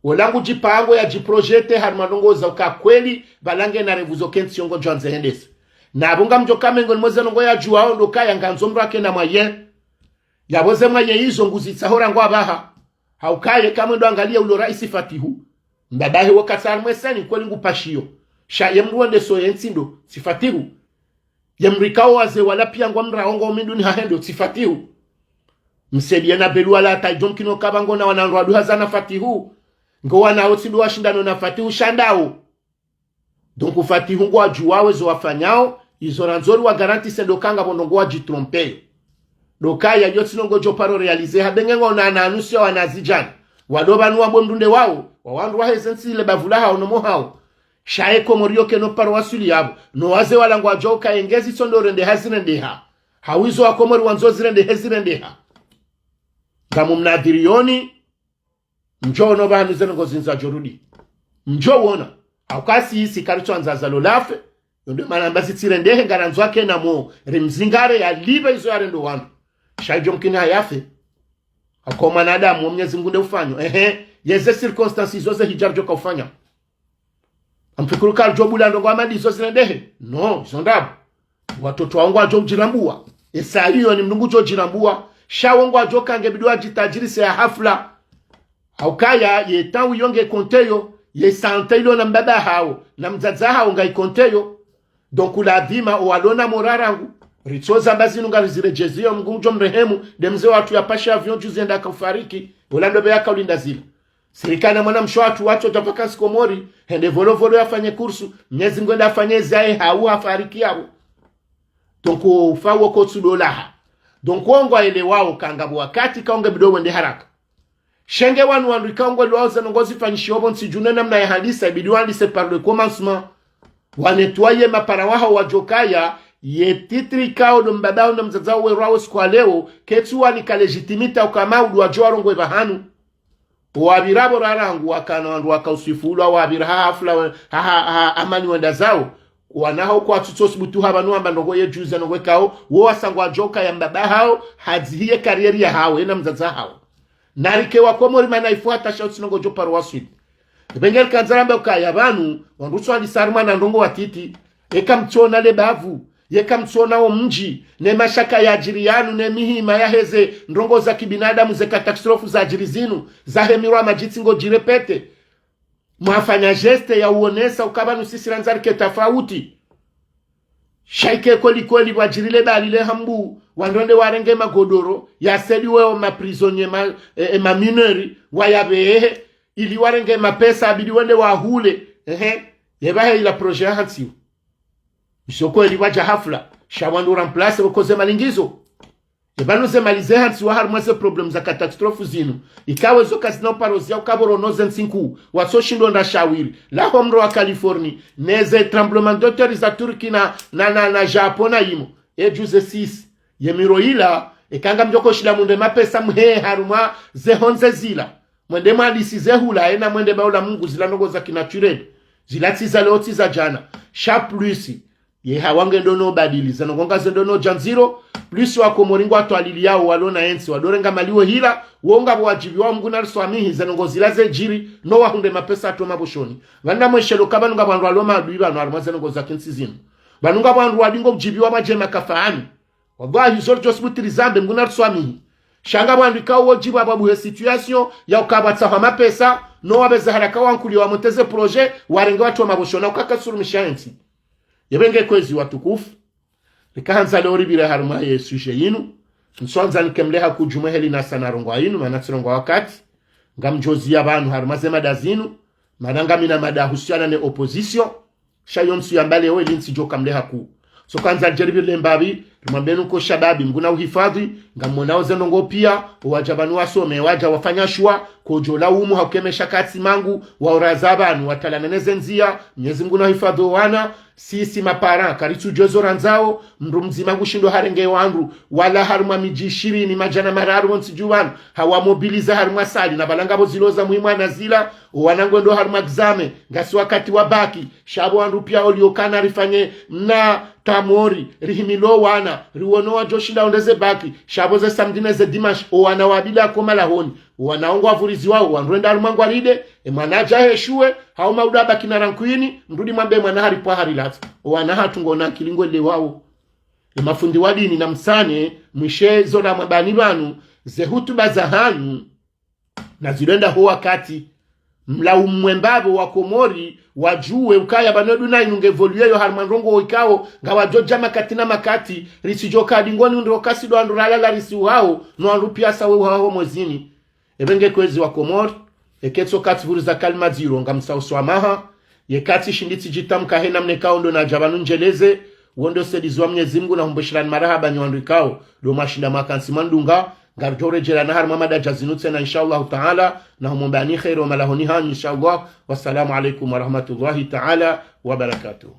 Wola ngudjipango yadjiprojete harumwa ndrongo za uka kweli, pvala ngena revuzo kentsi yongo djwandze hendese. Na apvo ngamdjoka mengoni mwa ze ndrongo yadjuwao ndo kaya ngandzo mdru ake na moyen. Yapvo ze moyen izo nguzitsaho rangu apvaha. Haukaye kamwe ndo angaliya ulo raisi Fatihu. Mbabahe wo katsi harumwa eseni kweli ngupashiyo. Sha ye mdru wende so ye ntsi ndo, tsi Fatihu. Ye mdru ikao wazee wala pia ngwamrao ngo minduni hahe ndo tsi Fatihu. Msaidiye na Belu wala hata idjo mkini ukaya ngona wana ndrwadru hazana Fatihu. Ngo wana otsi ndo washindano na Fatihu sha ndawo. Donc Fatihu ngwadjuwao ezo wafanyao, izo randzo ri wa garantise ndo ukaya ngapvo ndrongo wadjitrompeyo. Ndo ukaya yo tsi ndrongo djo paro réaliser, ha benge ngwaona ana anusi ya wana zidjana. Wado pvanu wambwe mdru nde wao, wa wandru waheze ntsi le bavu lahawo no mo hawo. Sha ye Komori yo kayino paro waswili yapvo. No wazee wala ngwadjuwao ukaya ngezi tsi ndo rendeha zirendeha. Hawu izo wa Komori wandzo zirendehe zirendeha. Ngamu mnadhiriyoni, mdjo ono pvanu ze ndrongo zindza djo rudi. Mdjo wona. Hauka si, si karitsu andza Azali lafe. Yo nde mana mba zi tsi rendehe ngarandzo ake na mo rimzingare yalipve izo yarendo wandru. Sha idjo mkini hayafe. Hauka mwanadamu wo Mnyezi Mngu nde ufanyo. Ehe, yeze circonstances izo ze hidja ridjo ka ufanya. Ngamfikiri ukaya ridjo bula ndrongo hama ndizo zirendehe. Non, izo ndrabo. Watoto wawo ngwadjo udjirambuwa. Esa iyo ni mdru ngudjo udjirambuwa. Sha wo ngwadjo ukaya nge bidi wadjitajirise ya hafla. Haukaya ye temps iyo nge konteyo, ye santé ilo na mbaba hawo, na mdzadze hawo ngayi konteyo. Donc ladhima owalona mora rangu. Ritsoza mba zinu ngariziredjeziyo, Mngu ngudjo mrehemu, nde mze watru yapashe avion juzi yenda haka ufariki, ola ndo pveya haka ulinda zila. Sirikali na mwana mshe watru watso dja vacances Komori, hende Volovolo yafanye kursu, Mnyezi Mngu ende afanye ezi yahe hawu hafariki yapvo. Donc ufa wo kotsu dolaha. Donc wo ngwaelewao ukaya ngapvo wakati ikao nge bidi wende haraka. Sha nge wanu wandru ikao ngwaelewao ze ndrongo zifanyishiwao pvo ntsi dju ne namna ya handisa, ibidi wahandise par le commencement. Wa nettoyer mapara wahawo wadjo ukaya, ye titre ikao ndo mbaba hawo ndo mdzadze hawo werwawo siku wa leo, ketsu wanika légitimité ukaya maudu wadjo warongowe pvahanu. Wapvira pvo ra rangu wakana wandru waka uswifulwa, wapvira ha hafla we-, ha, ha, ha amani wenda zawo. Wana hawo kwatsu tso subutu ha pvanu wamba ndrongo ye juzi ndrongo ikao, wo wasa ngwadjo ukaya mbaba hawo, hadzihiye carrière yahawo, ye na mdzadze hawo. Narike wa Komori mana ifuata sha utsi ndrongo djo paro waswili. Ipvenge rikandza rambe ukaya pvanu, wandru tsi wandisa harumwa na ndrongo watiti. Eka mtsiona le bavu, yeka mtsiona wo mdji, ne mashaka yadjiri yanu, ne mihima yaheze ndrongo za kibinadamu, ze catastrophes zadjiri zinu, zahe mirwa madjitsi ngodjirépéter. Mwafanya geste ya uonesa ukaya pvanu sisi randza rike tafauti. Sha ike kweli kweli pvwadjiri le bali le Hambu, wandru wende warenge magodoro, ya saidiwe o ma prisonniers, ma, e, e ma mineurs, wayapvehe, ili warenge mapesa, abidi wende wahule. Ehe, ye pvahe ila projet yahantsiwa. Iso kweli pvwadja hafla, sha wandru remplacer wo koze malingizo. Ye pvanu ze mali ze hantsiwa harumwa ze problèmes za catastrophes zinu. Ikao ezo kazina uparozi ya ukaya pvo rono ze ntsi nkuu, watso shindo nda shawiri. Laho mro wa Californie, ne ze tremblement de terre za Turquie na, na, na, na Japon na yimo. E juzi sisi. Ye miro ila, eka ngamdjo ko shinda mundre mapesa mhee harumwa ze hondze zila. Mwende mwadisi ze hula, ena mwende pvaula Mngu zila ndrongo za kinaturel. Zila tsi za leo tsi za djana. Sha plus. Ye hawa ngendo no badili, ze ndrongo ngazendo no dja ndziro, plus wa Komori ngwatwaliliyao walona yentsi, wadorenga mali wo hila, wo ngapvo wadjibiwa Mngu nariswamihi, ze ndrongo zila zedjiri, no wahundre mapesa hatru maboshoni. Pvanu namweshelo ukaya pvanu ngapvo wandru walo maadui pvanu harumwa ze ndrongo za kintsi zinu. Pvanu ngapvo wandru wadi ngo udjibiwa madjema kafaani. Wallahi, izo ridjo subutu rizambe, Mngu nariswamihi. Sha ngapvo wandru ikao wodjibiwa pvwa buhe situation, ya ukaya pvwatsahwa mapesa, no wapveze haraka wankuliwa wamonte ze projet, warenge watru maboshoni, ukaya kasurumisha yentsi. Ye pvenge kwezi watukufu. Rikahandza leo ripvire harumwa ye sujet yinu. Ntsuandza nike mleha kuu djumwa heli nasa na rongowa yinu, mana tsi rongowa wakati. Ngamdjoziya pvanu harumwa ze mada zinu. Mana ngamina mada yahusiana ne opposition. Sha yo ntsu yamba leo ili ntsidjoka mleha kuu. So kandza ridje ripvire le mbapvi, rimwambeni uka shababi, Mngu nauhifadhwi, ngamwonao ze ndrongo pia, owadja pvanu wasome, wadja wafanya shuwa, kodjo laumu ha ukemesha katsi mangu, wauraza pvanu, watalana ne ze ndziya, Mnyezi Mngu nauhifadhwi owana, sisi ma parents, karitsudjuwa ezo randzao, mndru mdzima ngushindo harenge wandru, wala harumwa midji ishirini, madjana mararu, wontsi dju pvanu, hawamobiliza harumwa salle, na pvala ngapvo zilo za muhimu ana zila, owana ngwendo harumwa examen, ngasi wakati wa bac, sha pvo wandru pia olio kana rifanye mna tamori, rihimilo wana, riwono wadjoshinda wende ze bac, sha pvo ze samedi ne ze dimanche, owana wabila ko malahoni, owana wo ngwavuriziwao, wandru wenda harumwa ngwaride, e mwana adja heshuwe, hau mauda abaki na rankwini, mrudi mwambe mwana haripvwa harilatsa. Owana hatru ngwona akili ngwelewao. E mafundi wa dini namsane, mwishe zo namwambani pvanu, ze hutuba zahanyu, nazilwenda ho wakati. mlaumu mwembapvo wa Komori, wadjuwe ukaya pvanu duna inu nge évolué yo harumwa ndrongoo ikao, ngawadjo dja makati na makati, risidjo ka dingoni undro kasi ndo wandru ralala risi uhao, no wandru piya sa we uhao mwezini. Epvenge kwezi wa Komori, eka tsi wakati pvuriza kalima ndziro ngamsao swamaha, yeka tsi shindi tsidjitamka he namna ikao ndo nadja pvanu ndjeleze, wo ndo usaidizi wa Mwenyezi Mungu na humbe shirani marahaba nyi wandru ikao, ndo mwashinda mwakantsi mwandunga, ngaridjo redjeleana harumwa mada dja zinu tsena insha Allahu Taala, na humwombani kheri wa malahoni hanyu insha Allah. Wassalamu alaikum warahmatullahi taala wabarakatuh.